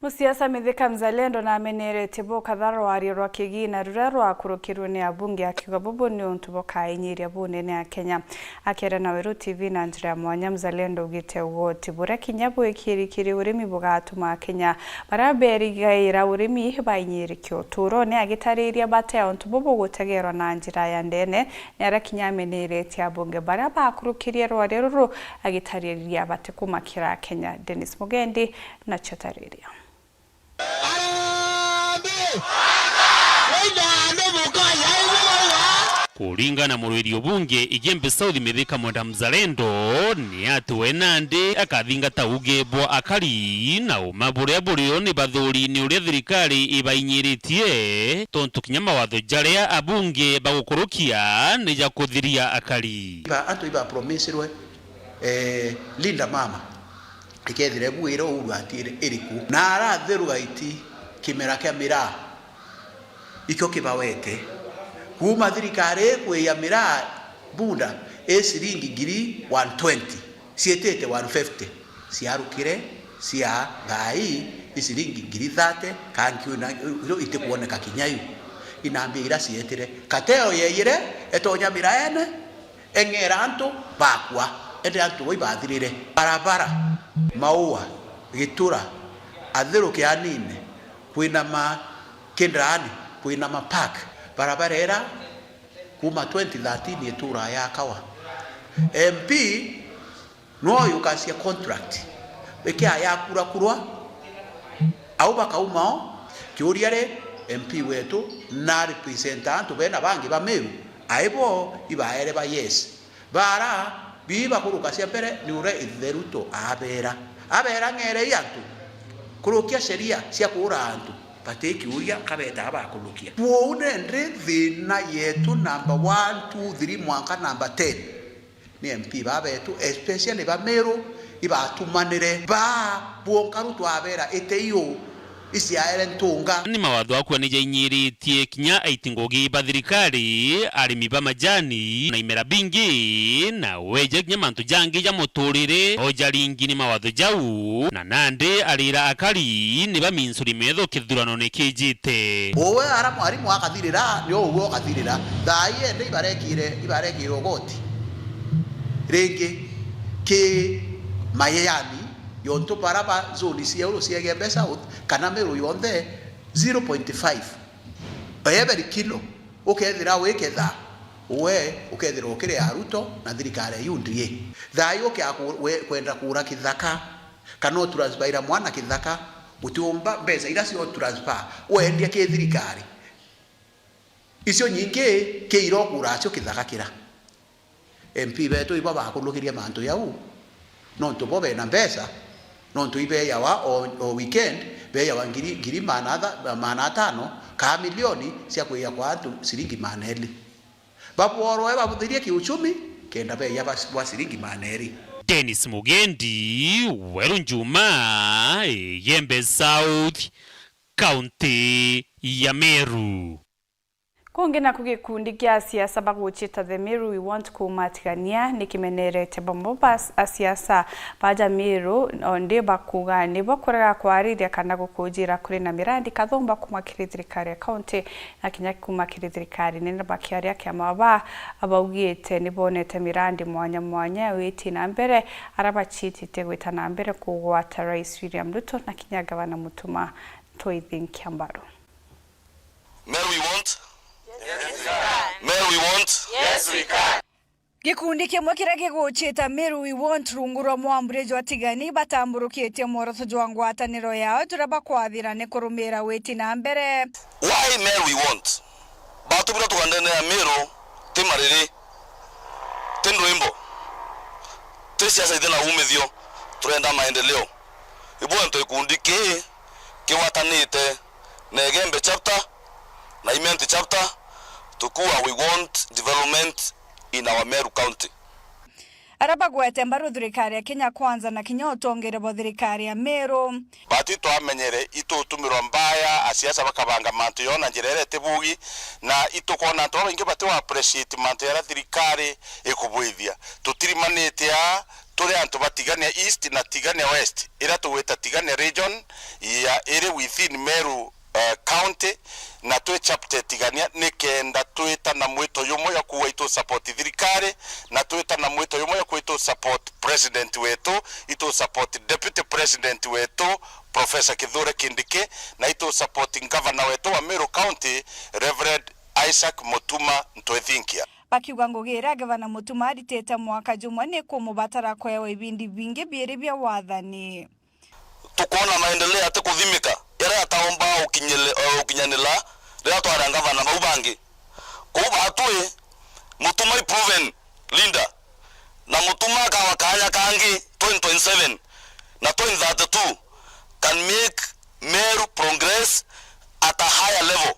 Musiasa Mithika Mzalendo nameneretie bukatha rwario rwa kigina ruria rwakurukirwe ni abunge, akiuga bubu ni untu bukainyiria bunene Akenya. Akiaria na Weru T V na njira ya mwanya, Mzalendo augite ugoti buria kinya bwikiri kiri urimi bugatuma Akenya baria berigaira urimi bainyiirikia uturone. Agitariria bata ya untu bubu gutegerwa na njira ya ndene, ni aria kinya ameneretie abunge baria bakurukirie rwario ruru, agitariria bati kumakira Akenya. Dennis Mugendi nacio tariria. Kuringana na murwiri ubunge Igembe South Mithika Mwenda Mzalendo, ni ati we nandi akathingata uge bwa akari na uma buria burio ni bathuri ni uria thirikari ibainyiritie, tontu kinya mawatho jaria abunge bagukurukia ni ja kuthiria akari. Iba, antu ibapromisirwe, eh, Linda Mama, ikethire bwire uru ati iri-, iriku. Na aratheru gaiti kimera kia miraa, ikio kibawete. Kuuma thirikari ikwia miraa bunda i ciringi ngiri one twenty, ciitite one fifty, ciarukire cia thaai i ciringi ngiri thirty, ka nkiuna iu itikwoneka kinya iu. Inambia ira cietire. Kateo yeeyire, etonya miraene, eng'era antu bakua. Indi antu bo ibathirire. Barabara, Maua, Gitura, Athiru Kianine, kwinama Kindraani, kwinama Park, barabara ira kuuma twenty thirteen itura yakawa. M P no yukacia contract, ikia yakurakurwa, au bakauma o. Kiuria ri, M P wetu na represent antu bena bangi ba Meru, aibo ibaere ba yes. Bara bibakuruka cia mbere ni uria Ithe Ruto abera. Abera ng'erei antu kurukia sheria cia kuura antu, bati kiuria kabeta bakurukia. Kwou nende thina yetu number one, two, three mwanka number ten ni M P babetu, especially ba Meru, ibatumanire ba bwonka Ruto abera ite iu. Iciaere ntunga. Ni mawatho akua ni jainyiritie kinya aiti ngugi ba thirikari, arimi ba majani na imera bingi, na weja kinya mantu jangi ja muturire, no jaringi ni mawatho jau, na nandi arira akari ni baminsuri metho kithuranone kijite. Uwe ara mwarimu akathirira, ni uwe ukathirira. Thaa ii ende ibarekire, ibarekire ugoti ringi ki mayeyani, yontu bara ba zone cia uru cia Igembe South, kana Meru yonthe, zero point five every kilo ukethira wiketha, we ukethira ukiri ya Ruto na thirikari ya U D A. Thaa ii ukia ku-, we-, kwenda kura kithaka, kana utransfaira mwana kithaka, utiumba mbeca ira cio transfer wendia ki thirikari. Icio nyingi kiira ukura cio kithaka kira. M P betu ibo bakurukirie mantu jau, nontu bo bena mbeca, nontu ibeyawa o, o weekend, beyawa ngiri, ngiri maana atha-, maana atano kaa milioni cia kwiya kwa antu ciringi maana eri. Babworoe babuthirie kiuchumi, kenda beya bas-, bwa ciringi maana eri. Dennis Mugendi, Weru Njuma, Igembe South, Kaunti ya Meru. Kungi naku gikundi kia asiasa baguchita The Meru We Want kuuma Tigania ni kimenerete bamwe ba as-, asiasa baja Meru, o ndi bakuga nibo kurega kwaririria kana gukujira kuri na mirandi kathumba kuuma kiri thirikari ya kaunti na kinya kuuma kiri thirikari nene. Bakiaria kiama ba, baugite nibonete mirandi mwanya mwanya witi na mbere, ara bachitite gwita na mbere kugwata Rais William Ruto na kinya Gavana Mutuma Ntwethinkia mbaru. Meru we want. Yes, we can. Meru we want. Yes, we can. Gikundi kimwe kiria giguchita Meru We Want rungu rwa mwambure jwa Tigani batamburukitie mworoto jwa ngwataniro yao juria bakwathira ni kurumira witi na mbere. Why Meru we want? Batu bira tugandenea Meru ti mariri, ti ndwimbo, ti siasa iti na umithio, turenda maendeleo. Ibu antu gikundi kii kigwatanite na Igembe chapter na Imenti chapter, tukuwa we want development in our Meru County. Ara bagwete mbaru thirikari ya Kenya Kwanza na kinya utongere bwa thirikari ya Meru. Bati twamenyere itutumirwa mbaya, asiasa bakabanga mantu yao na njira iria itibugi, na itukona antu babaingi bati wa appreciate mantu jaria thirikari ikubwithia. Tutirimanite aa, turi antu ba Tigania East na Tigania West, iria tugwita Tigania region ya iri within Meru, eh, County, na twi chapter Tigania, nikenda twita na mwito jumwe ya kuuga itu support thirikari, na twita na mwito jumwe ya kuuga itu support president wetu, itu support deputy president wetu, Professor Kithure Kindiki, na itu support governor wetu wa Meru County, Reverend Isaac Mutuma Ntwethinkia. Bakiuga ngugi iria Gavana Mutuma aritite mwaka jumwe ni kumubatara kwewa ibindi bingi biiri bia wathani. Tukwona maendeleo atikuthimika, jaria ataumba gukinyile-, eh, gukinyanila riria twari angavana bau bangi. Kuu batwi, Mutuma i proven leader, na Mutuma akawa kaanya kangi twenty twenty-seven na twenty thirty-two can make Meru progress at a higher level.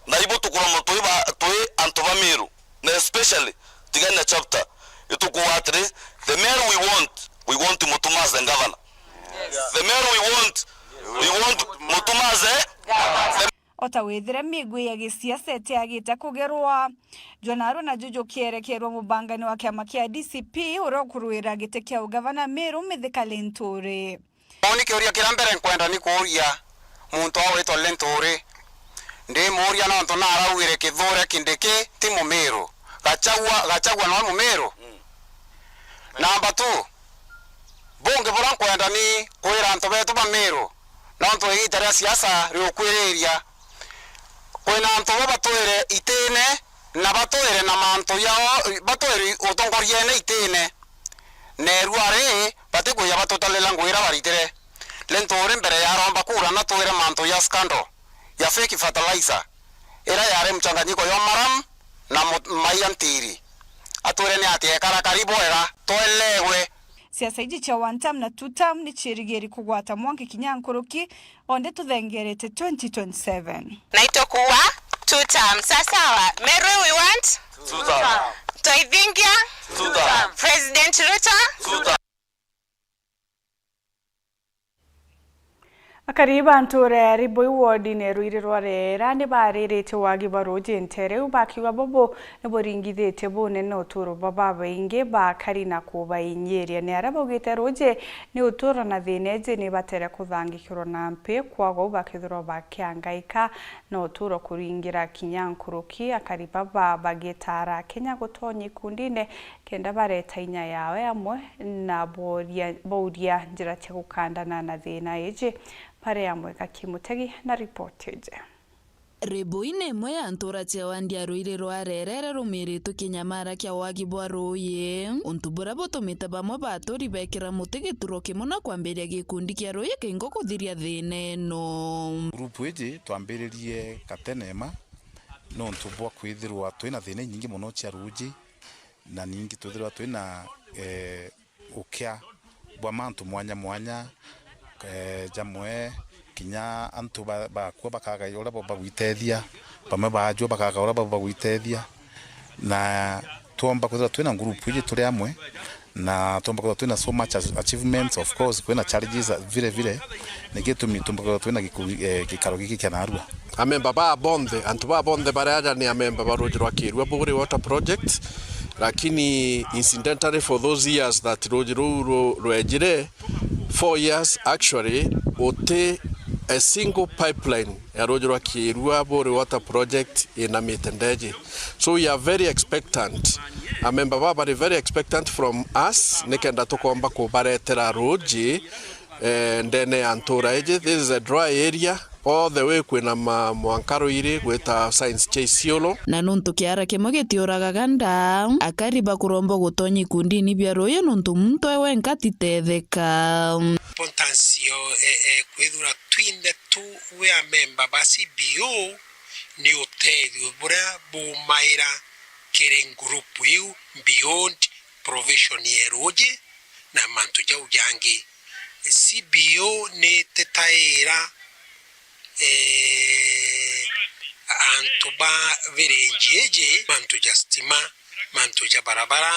Na ibo tukuromba twi ba, twi antu ba Meru, na especially Tigania chapter, itukuuga atiri, the Meru we want, we want Mutuma as the governor. The Meru we want, we want Mutuma as the, the O ta withire migwi ya gisiasa itiagite kugerwa, jwanarua naju jukierekerwa mubangani wa kiama kia D C P uria ukuruira giti kia ugavana Meru, Mithika Linturi. Uni kiuria kiria mbere nkwenda ni kuuria muntu ugwitwa Linturi. Ndimuuria nontu naraugire Kithure Kindiki ti Mumiru. Gachagua, Gachagua noe Mumiru? Mm. Namba two, bungi buria nkwenda ni kwira antu betu ba Meru, nontu igiita ria siasa riukwiriria. Kwina antu bo batwire itine, na batwire na mantu jao, batwire utongoriene itine. Neru ari, batikwija batutalila ngugi iria baritire. Rintu uri mbere ya aromba kura natwire mantu ja scandal, ya fake fertilizer, iria yari mchanganyiko jwa maram na mu-, mai ya ntiri. Atwire ni ati ekara karibu wega, twelegwe. Siasa iji cia one term na two term ni ciirigiri kugwata mwanki kinya nkuruki, onde tuthengerete twenty twenty-seven. Naitwa kuwa two term. Sawa sawa. Meru we want? Two term. Toithingia? Two term. President Ruto? Two term. Akari ba ntuura ya Ribui wodine Ruiri rwa Reera ni baariritie wagi bwa ruuji nteere iu, bakiuga bubu ni buringithitie bunene uturo bwa babaingi bakari na kubainyiria. Ni aria baugite ruuji ni uturo na thiina iji ni batere kuthangikirwa na mpi, kwagou bakethirwa bakiangaika na uturo kuringira kinya nkuruki. Akari baba bagitaara Akenya gutonya ikundine kenda bareta inya yawe amwe na boria, bauria njira cia gukandana na thiina iji. Bare amwe Gaki Mutegi na ripoti iji. Ribui ni imwe ya ntuura cia wandi ya Ruiri rwa Reera iria rumiritwe kinyamara kia wagi bwa ruuji, untu buria butumite bamwe ba aturi bekira muti gituro kimwe na kwambiria gikundi kia ruuji kingo kuthiria thiina ino. Group iji twambiririe gatene ma nontu bwa kwithirwa twina thiina inyingi mono cia ruuji, na ningi twithirwa twina, eh, ukia bwa mantu mwanya mwanya, eh, jamwe kinya antu ba-, bakua bakaga uria ba-, bagwitethia, bamwe baajua bakaga uria ba-, bagwitethia, na twomba kwithirwa twina group iji turi amwe, na twomba kwithirwa twina so much as-, achievements, of course, kwina challenges, vile vile, ni gitumi twomba kwithirwa twina giku-, eh, gikaro giki kia narua. Amemba baa bonthe, antu baa bonthe baria aja ni amemba ba ruuji rwa Kiirua Buguri Water Project, lakini incidentally for those years that ruuji ruu ru-, rwejire, four years actually, guti a single pipeline ya ruuji rwa Kiirua Buguri Water Project inamite ndeji. So we are very expectant. Amemba baa bari very expectant from us, nikenda tukomba kubaretera ruuji eh, ndene ya ntuura iji. This is a dry area all the way kwina ma-, mwanka Ruiri gwita signs cia Isiolo. Na nuntu kiara kimwe gitiuragaga nda, akari bakuromba gutonya ikundini bia ruuji nuntu muntu e wenka atitetheka. Importance yo, e, e, kwithirwa twinthe tu wi amemba ba C B O ni utethio buria bumaira kiri ngurupu iu beyond provision ya ruuji na mantu jau jangi. C B O ni ititaira, eh, antu ba virinji iji, mantu ja stima, mantu ja barabara,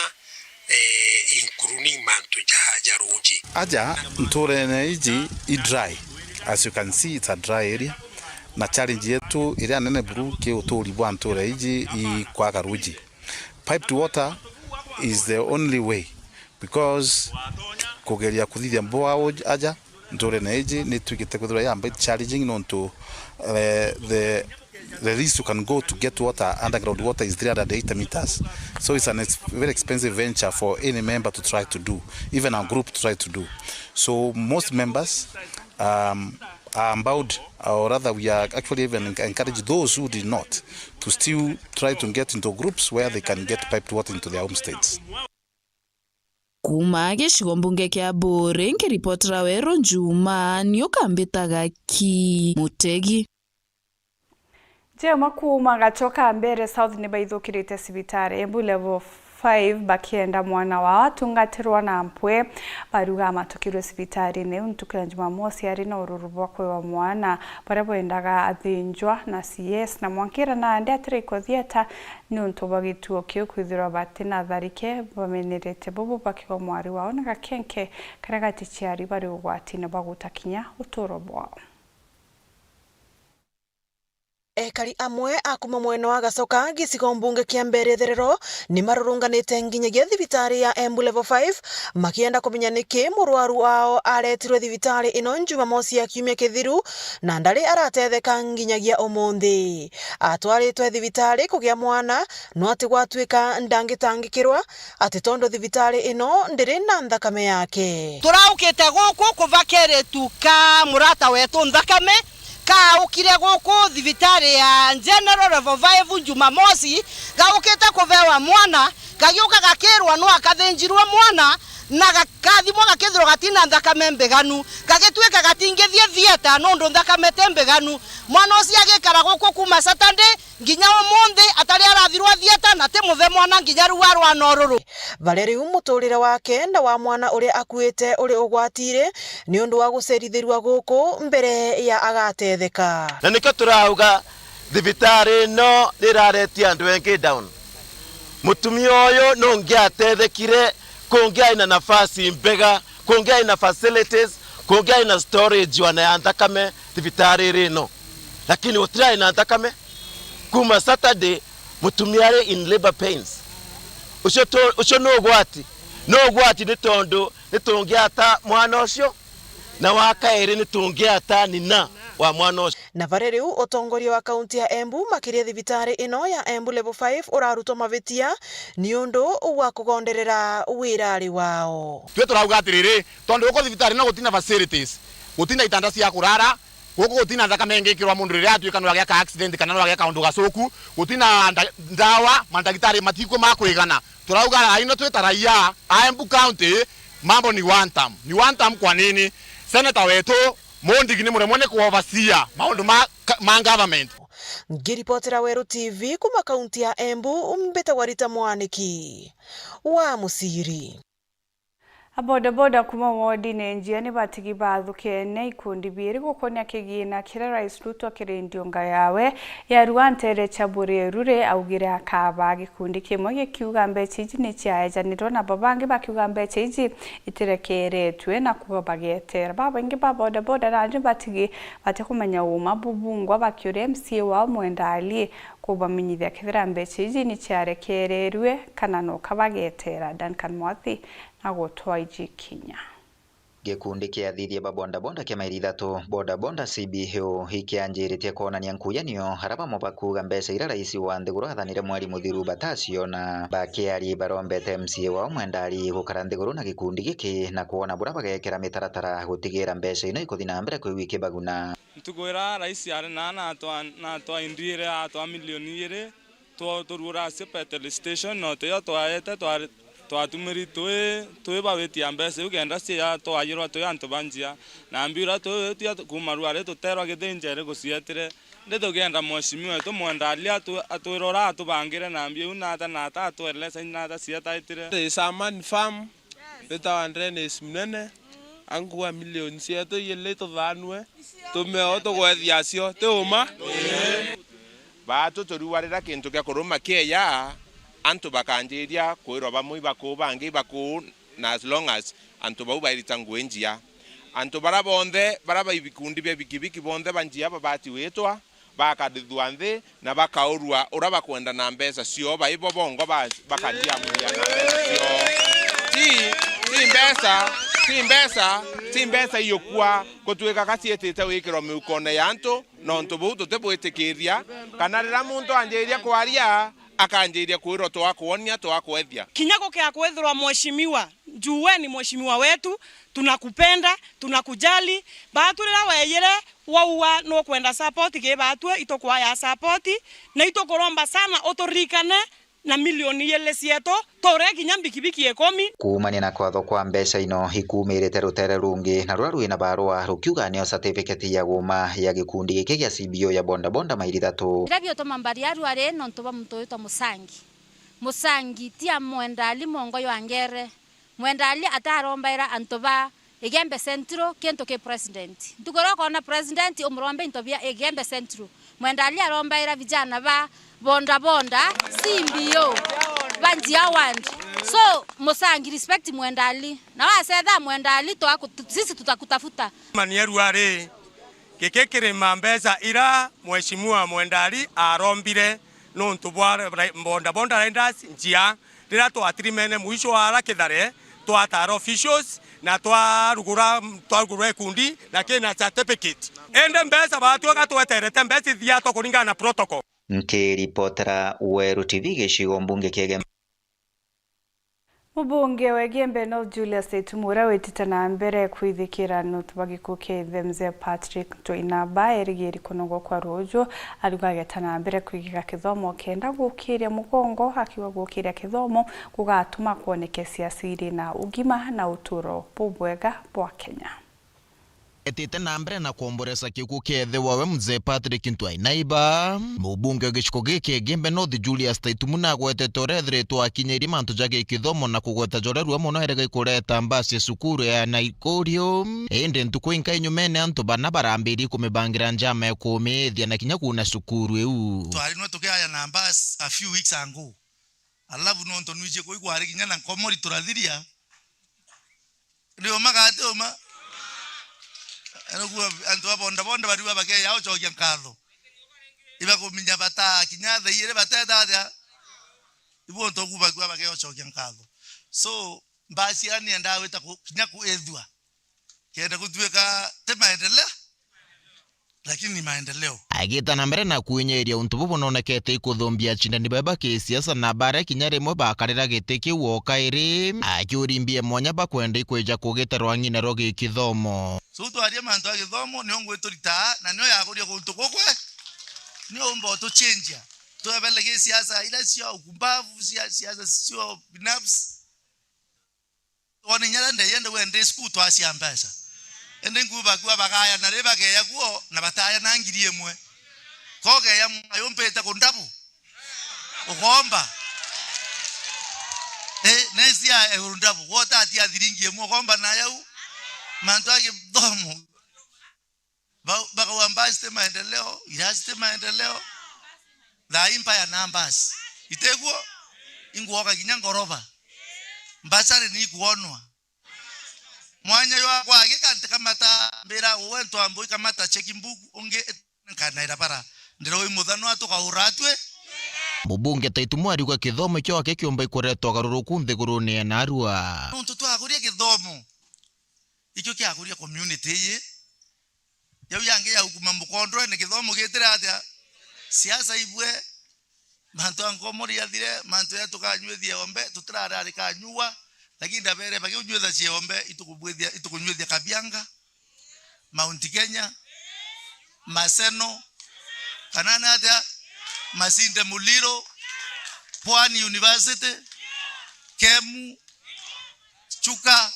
eh, including mantu ja, ja ruuji. Aja ntuurene iji i dry, as you can see, it's a dry area, na challenge yetu iria nene buru ki uturi bwa ntuura iji i kwaga ruuji. Piped water is the only way, because kugeria kuthithia borehole aja ntuurene iji ni twigite kwithirwa ya bit challenging, nontu, eh, the, the least you can go to get water, underground water, is three hundred eighty meters. So it's an ex-, very expensive venture for any member to try to do, even a group to try to do. So most members, um, are empowered, or rather we are actually even enc-, encourage those who did not to still try to get into groups where they can get piped water into their homesteads. Kuuma gicigo mbunge kia Buuri, nkiripotera Weru Njuma, ni ukambitaga Ki Mutegi. Jema kuuma Gachoka Mbere South ni baithukirite cibitari Embu Level five bakienda mwana wao atungatirwa na mpwi. Baruga amatukirwe cibitarine iu ntuku ya Jumamosi ari na ururu bwa kwiwa mwana, baria bwendaga athinjwa na C S na mwankira nandi atiraikwa thieta niuntu bwa gituo kiu kwithirwa bati na tharike bamenerete bubu bakiwa mwari wao na gakenke karia gaticiari bari ugwatine bwa guta kinya uturo bwao. Ekari amwe a kuma mwena wa Gachoka, gicigo mbunge kia Mbeere Itherero, ni marurunganite nginyagia thibitari ya Embu Level five, makienda kumenya niki murwaru wao aretirwe thibitari ino Jumamosi ya kiumia kithiru, na ndari aratetheka nginyagia umunthi. Atwaritwe thibitari kugia mwana, no ati gwatuika ndangitangikirwa, ati tondu thibitari ino ndiri na nthakame yake. Turaukite guku kuva keritu ka murata wetu nthakame, kaukire guku thibitari ya General Level five Jumamosi, gaukite kuvewa mwana, gagiuka gakirwa no akathinjirwe mwana, na gakathimwa gakethirwa gatina nthakame mbiganu, gagituika gatingithie thieta nondu nthakame ti mbiganu. Mwana ucio agikara guku kuma Saturday, nginya umunthi atari arathirwa thieta, na ti muthe mwana nginya riu arwana ururu. Baria riu muturire wake na wa mwana uria akuite uri ugwatiri ni undu wa gucerithirua guku mbere ya agatetheka. Na nikio turauga thibitari ino ni iraretia andu engi down. Mutumia uyu nungiatethekire kungiai na nafasi mbega, kungiai na facilities, kungiai na storage wana ya nthakame thibitari ino. Lakini gutirai na nthakame. Kuma Saturday, mutumia ari in labor pains. Ucio tu-, ucio ni ugwati. Ni ugwati ni tondu ni tungiata mwana ucio, na wa kairi ni tungiata nina wa mwana ucio. Na vari riu utongoria wa kaunti ya Embu makiria thibitari ino ya Embu Level five urarutwa mavitia ni undu wa kugonderera wirari wao. Twi turauga atiriri, tondu guku thibitari ino gutina facilities, gutina itanda cia kurara, guku gutina nthakame ingikirwa mundu riria atuika nwagea ka accident kana nwagea kaundu gacuku, gutina nda-, ndawa, mandagitari matikwo ma kwigana. Turauga aino twi ta raia a Embu County, mambo ni one term. Ni one term kwa nini? Senator wetu Mundigi ni muremwe ni ku overseer maundu ma, ma government. Ngiripotera Weru T V kuma kaunti ya Embu, mbitagwa Rita Mwaniki wa Musiri. Abodaboda kuma wodine njia ni batigi bathukene ikundi biiri gukonia kigina kiria Rais Ruto akiri ndiunga yawe yarua ntere cha Burerure augire akaba. Gikundi kimwe gikiuga mbecha iji ni ciaejanirwe, nabo bangi bakiuga mbecha iji itirekeretue na kuba bagetera. Babaingi ba bodaboda nandi batigi batikumenya uma bubungwa bakiuria M C A wao Mwenda Ali kubamenyithia kethira mbecha iji ni ciarekererue kana noka bagetera. Duncan Mwathi na gutwa iji kinya. Gikundi kia athithia ba bodaboda kia mairi ithatu, Bodaboda C B O, ikianjiritie kwonania nkuyanio, ara bamwe bakuuga mbeca iria rais wa nthiguru athanire mweri muthiru bataciona. Bakiaria barombete M C A wao Mwenda Ali gukara nthiguru na gikundi giki na kwona buria bagekira mitaratara gutigira mbeca ino ikuthi na mbere kwigua ikibaguna. Ntuku iria rais ari naa natwa-, natwaindwire atwa milioni igiri, Twa-, turuura acio petrol station, no tuyo twaete, twari-, twatumiri twi, twi bawitia mbeca iu kenda cia twayirwa twi antu ba njia. Na mbia iria twi, twi atu-, kuuma ruari tuterwa githinjeri gucietire. Ndi tugienda mheshimiwa wetu Mwenda Ali atu-, atwire uria atubangire na mbia iu nata, nata atwelesa nata cietaitire. Ti Saman Farm, witawa Dennis Munene, ankuga milioni cietu igiri tuthanue, tumeo tugwethia acio, ti uma? Baatu turiuarira kintu kia kuruma kieya, antu bakanjiria kwirwa bamwe ibakuu, bangi ibakuu, na as long as antu bau bairita ngui njia. Antu bara bonthe, bara ba ibikundi bia bikibiki bonthe ba njia babati witwa, bakadithua nthi na bakaurua uria bakwenda na mbeca cio, baibo bongwa ba-, bakathiamuria na mbeca cio. Ti, ti mbeca, ti mbeca, ti mbeca iukua gutuika ka ciitite wikirwa miukone ya antu, nontu buu tutibwitikiria, kana riria muntu anjiria kwaria, akanjiria kwirwa twakwonia, twakwethia. Kinya gukea kwithirwa mheshimiwa, juu we ni mheshimiwa wetu, tunakupenda, tunakujali. Baatu riria weyire, wauga nukwenda support ki baatue, itukwaya support, na itukuromba sana uturirikane na milioni igiri cietu, tugure kinya mbikibiki ikumi. Kuumania na kwathwa kwa mbeca ino ikuumirite rutere rungi na ruria rwina barua rukiuga nio certificate ya guuma ya gikundi giki gia C B O ya bodaboda mairi ithatu. Biria biutuma mbari aru ari nontu bwa muntu witwa Musangi. Musangi ti a Mwenda Ali mongo ywa ngere. Mwenda Ali atarombaira antu ba Igembe Central kintu ki president. Ntuku iria ukoona president umurombe into bia Igembe Central. Mwenda Ali arombaira vijana ba boda boda, C B O, ba Njia ward. So, Musangi, respect Mwenda Ali. Na wasetha Mwenda Ali, twaku-, sisi tutakutafuta. Mani aru ari, Giki kiri ma mbeca ira Mheshimiwa Mwendari arombire nuntu bwa ra-, boda boda riders njia. Riria twatirimene mwisho wa ara Kithare, twatara officials na twarugura, twarugura ikundi na kina certificate. Indi mbeca batwega tweterete mbeca ithiatwa kuringana na protocol. Nkiripotera Weru T V gicigo mbunge kia Igembe. Mubunge wa Igembe North Julius Itumu, uria witite na mbere kwithikira nuntu bwa gikuu kia ithe Mzee Patrick Ntwinaba, erigiri kunogwa kwa ruuju, ariuga ageta na mbere kwigiga kithomo kenda gukiria mugongo, akiuga gukiria kithomo gugatuma kwoneke siasa iri na ugima na uturo bubwega bwa Kenya. Etite na mbere na kwomboresa gikuu kia ithe wawe Mzee Patrick Ntwinaiba, mubunge wa gicigo giki Igembe North Julius Taitumu nagwetete uria ethiritwe akinyirie mantu ja gikithomo na kugweta joria rua mono erega ikureta mbasi ya cukuru ya Naikuriu. Indi ntuku inkai nyumene antu bana barambirie kumibangira njama ya kumiithia na kinya kuuna cukuru iu. Twari nwe tukiaya na mbasi a few weeks ago. Alafu nontu nwicie kuu ikwari kinya na nkomori turathiria, ni uma kana ti uma? Niguo antu ba boda boda bariuga bakeya ucokia nkatho. Ibakuminya bataa kinya thaa iri bateta atia? Ibu untu uku bakiuga bakeya ucokia nkatho. So, mbasi ira niendaa gwita ku-, kinya kwithua. Kenda gutuika ti maendeleo, lakini ni maendeleo. Agita na mbere na kwinyiria untu bubu nonekete ikuthumbia acindani bae ba kisiasa na baria kinya rimwe bakarira giti kiu o kairi, akiurimbia mwanya bakwenda ikwija kugita rwang'ina rwa gikithomo. So twaria mantu a githomo, nio ngwiturita na nio yakuria guntu gukwe, nio umba utuchenjia. Twebele gisiasa ira cio ukumbavu, cia siasa cio binafsi. Wone inya riria ndeyende wende cukuru twacia mbeca. Indi nkuuga bakua bagaya na ri bageya kuo na bataya na ngiri imwe. Kogeya mwayo mpite ku ndabu. Ukomba. Eh, next year iguru ndabu. Wotatia thiringi imwe ukomba nayo u. Mantu a githomo. Ba-, bakauga mbasi ti maendeleo, irasi ti maendeleo. Thaa ii mpaya na mbasi. Itiguo? Inguoka kinya ngoroba. Mbacari ni ikuonwa. Mwanya jwa gwagika ntikamata, mbira uwe ntwambo ikamata checkbook, ungi nkanaira bara. Ndiroi muthanwa tukaura atwi. Mubunge Taitumu ariuga kithomo kio aki kiumba ikuretwa ugaruruku nthigurune ya narua. Nontu twakuria kithomo, ikio kiakuria community ii. Jau yangi ya ukuma mukondwe ni githomo gitire atia? Siasa ibwe, mantu a nkomori yathire, mantu ya tukanyuithia ombe, tutirararika nyua, lakini ndabere bagiunyuitha ciombe, itukubwithia, itukunyuithia Kabianga, Mount Kenya, Maseno, kana ni atia? Masinde Muliro, Pwani University, Kemu, Chuka,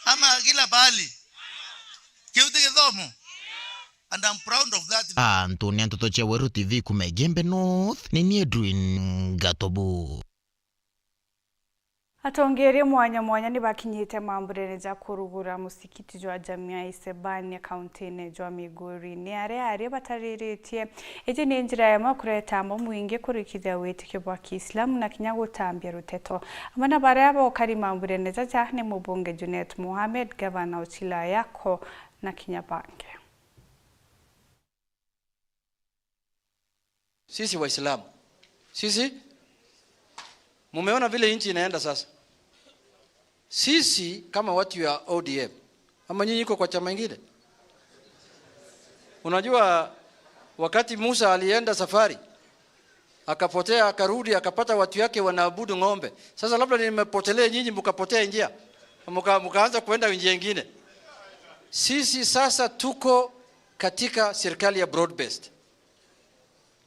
ama kila pahali. Kiu ti githomo. And I'm proud of that. Antu ni nteto cia Weru T V kuma Igembe North, ni ni Edwin Gatobu. Atongeeria mwanya mwanya ni bakinyite mamburene ja kurugura musikiti jwa Jamia Isebania, kauntine jwa Migori. Ni aria aria batariritie, iji ni njira imwe kureta amwe mwingi kurikithia witikio bwa Kiislamu na kinya gutambia ruteto. Amwe na baria bokari mamburene jaja ni mubunge Junet Mohamed, gavana Ochila Ayacko na kinya bangi. Sisi Waislamu, sisi, mumeona vile nchi inaenda sasa. Sisi kama watu ya O D M, ama nyinyi iko kwa chama ingine? Unajua, wakati Musa alienda safari, akapotea, akarudi, akapata watu yake wanaabudu ng'ombe. Sasa labda nimepotelea nyinyi, mkapotea njia, mka-, mkaanza kuenda njia ingine. Sisi sasa tuko katika serikali ya broad based.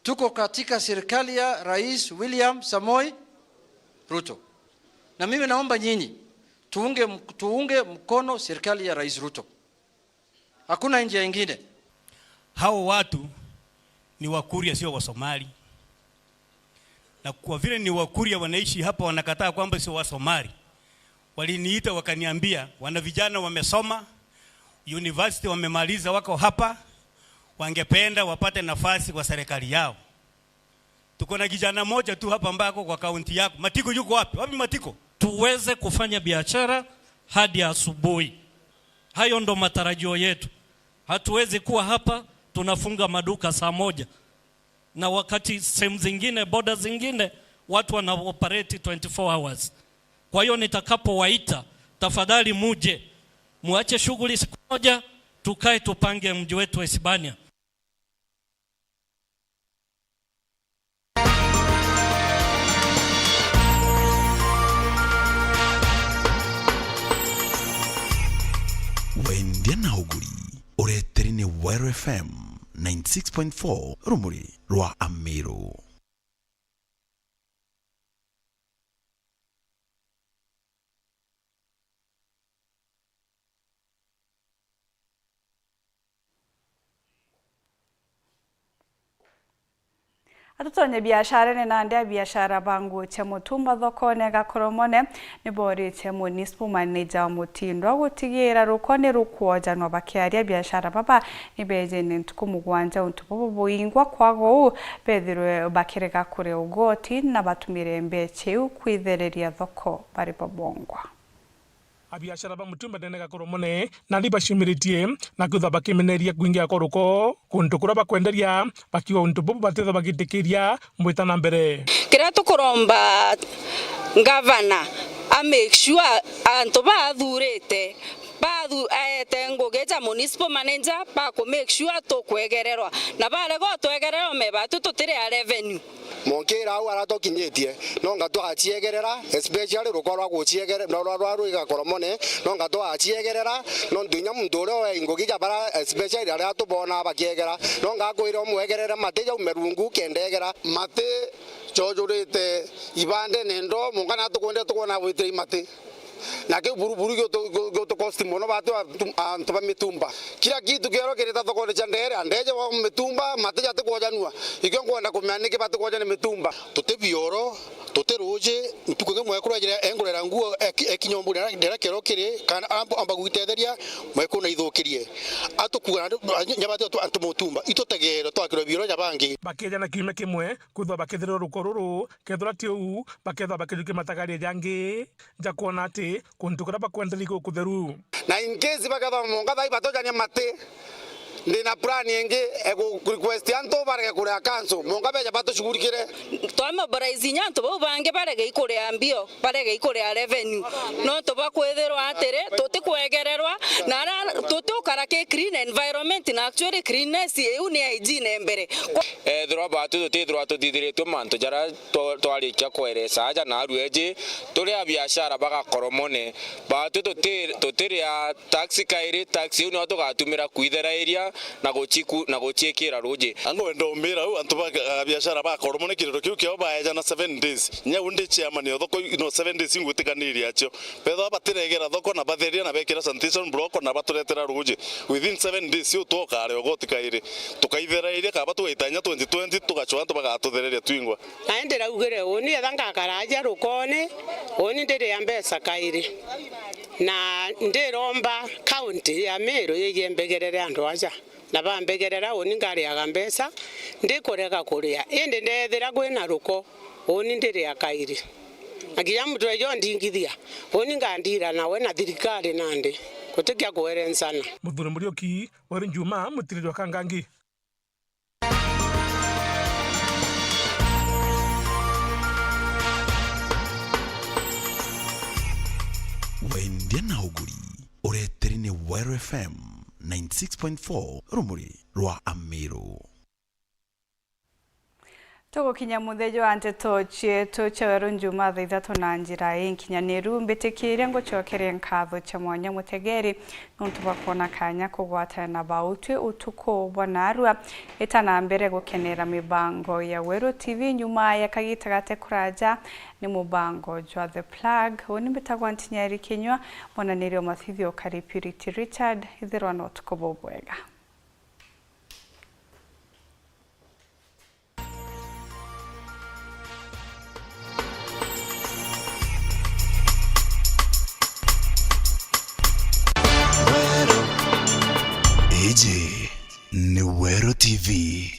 Tuko katika serikali ya Rais William Samoei Ruto. Na mimi naomba nyinyi, tuunge m-, tuunge mkono serikali ya Rais Ruto. Hakuna njia ingine. Hao watu ni Wakuria, sio Wasomali. Na kwa vile ni Wakuria wanaishi hapa, wanakataa kwamba sio Wasomali. Waliniita wakaniambia, wana vijana wamesoma, university wamemaliza, wako hapa, wangependa wapate nafasi kwa serikali yao. Tuko na kijana moja tu hapa ambaye ako kwa kaunti yako. Matiko yuko wapi? Wapi Matiko? Tuweze kufanya biashara hadi asubuhi. Hayo ndo matarajio yetu. Hatuwezi kuwa hapa tunafunga maduka saa moja, na wakati sehemu zingine, boda zingine, watu wana operate twenty-four hours. Kwa hiyo nitakapowaita, tafadhali muje, muache shughuli siku moja, tukae tupange mji wetu wa Hispania. Wendia na uguri, ureteri ni Weru F M ninety six point four, rumuri rwa Amiru. Atutonye biasharene nandi, abiashara ba nguo cia mutumba thokone Gakoromone ni booritie municipal manager wa Mutindwa gutigiira ruko ni rukwojanwa, bakiaria abiashara baba ni beejene ntuku mugwanja untu bubu buingwa kwaga uu, bethirwe bakirega kuria ugoti na batumire mbecha iu kwithereria thoko bari babongwa. Abiashara ba mutumba nene Gakoromone nandi baciumiritie na kwithwa bakimeneria kwingia kwa ruko kuntu kuria bakwenderia, bakiuga untu bubu batithwa bagitikiria mbwita na mbere. Kiria tukuromba ngavana a make sure antu baathurite, baathu-, aete ngugi ja municipal manager, baku make sure tukwegererwa, na barega utwegererwa, meba tu tutiri a revenue. Monkira au aratokinyitie, nonga twaciegerera, especially ruko rwa guciegere-, rwa, rwa, rwa rwiga Koromone, nonga twaciegerera, nontu inya muntu uria we ngugi ja bara, especially aria tubona bakiegera, nonga akwira umwegerere mati jaume rungu kenda egera. Mati jojurite ibandene ndo, monga na tukwenda tukwona gwitira imati. Na kiu buruburu giutu-, giu-, giutukosti mono batu antu, antu ba mitumba. Kila kitu kiero kirita thokone cia ndere, andeje wa mitumba, mati jatikwojanua. Ikio nkwenda kumenya niki batikwojania mitumba. Tuti bioro, tuti ruji, ntuku ingi mwekuru ajire engurera nguo eki-, ekinya umburi ndera kiero kiri, kana amba, amba gwitetheria, mwekuru na ithukirie. Atukuga antu, nyabati antu, antu mutumba, itutegeere twakirwe bioro ja bangi. Bakejana kiumia kimwe, kwithwa bakethirwa ruko ruru, kethirwa ti uu, bakethwa bakijukia matagaria jangi. Njakwona ati kuntu kuria bakwenderia gukutheru. Na in case bakethwa monga thai batojania mati, ndina plan ingi e gu request antu barege kuria council, monga beja batushughulikire. Twamobilize inya antu bau bangi barege ikuria mbio, barege ikuria revenue. Nontu bwa kwithirwa atiri, tutikwegererwa, na ara tutikara ki clean environment, na actually cleanness iu ni hygiene mbere. Ethirwa batu tutithirwa tuthithiritue mantu jaria twa-, twarikia kweresa aja na arueji, turi a biashara ba Gakoromone, baatwi tuti-, tutiria taxi kairi, taxi iu nio tugatumira kwitheraria na guciku-, na guciikira ruji. Angwenda umira u antu ba, a biashara ba Gakoromone kiriro kiu kiao baeja na seven days. Nyau ndi chairman o thoko ino seven days ingwitikaniria acio. Bethwa batiregera thoko na batheria na bekira sanitation block na baturetera ruji. Within seven days iu twokare ogoti kairi. Tukaitherairia kaba tugaita inya twenty twenty tugacua antu bagatuthereria twingwa. Na indi raugire uni etha ngakara aja rukone, uni ndiria mbeca kairi. Na ndiromba county ya Meru yije mbegerere antu aja. Na bambegerera uni ngariaga mbeca, ndikurega kuria. Indi ndethira kwina ruko, uni ndiria kairi. Na kinya muntu ejo ndingithia, uni ngandira nawe na thirikari nandi. Gutikia kuerensana. Muthuri Muriuki, Weru Njuma, Mutiriri wa Kangangi. Wendia na uguri, ureteri ni Weru F M ninety six point four, rumuri rwa Amiru. Tugukinya muthia jwa nteto cietu cia Weru Njuma thaa ithatu na njira inkinyaniru, mbitikirie ngucokerie nkatho cia mwanya mutegeri nontu bwa kwona kanya kugwatana na bautwi utuku bwa narua. Ita na mbere gukenera mibango ya Weru T V nyuma ya kagita gate kuraja, ni mubango jwa The Plug. Uni mbitagwa Ntinyeri Kinyua, mwananiria wa mathithio Kari Purity Richard, ithirwa na utuku bubwega.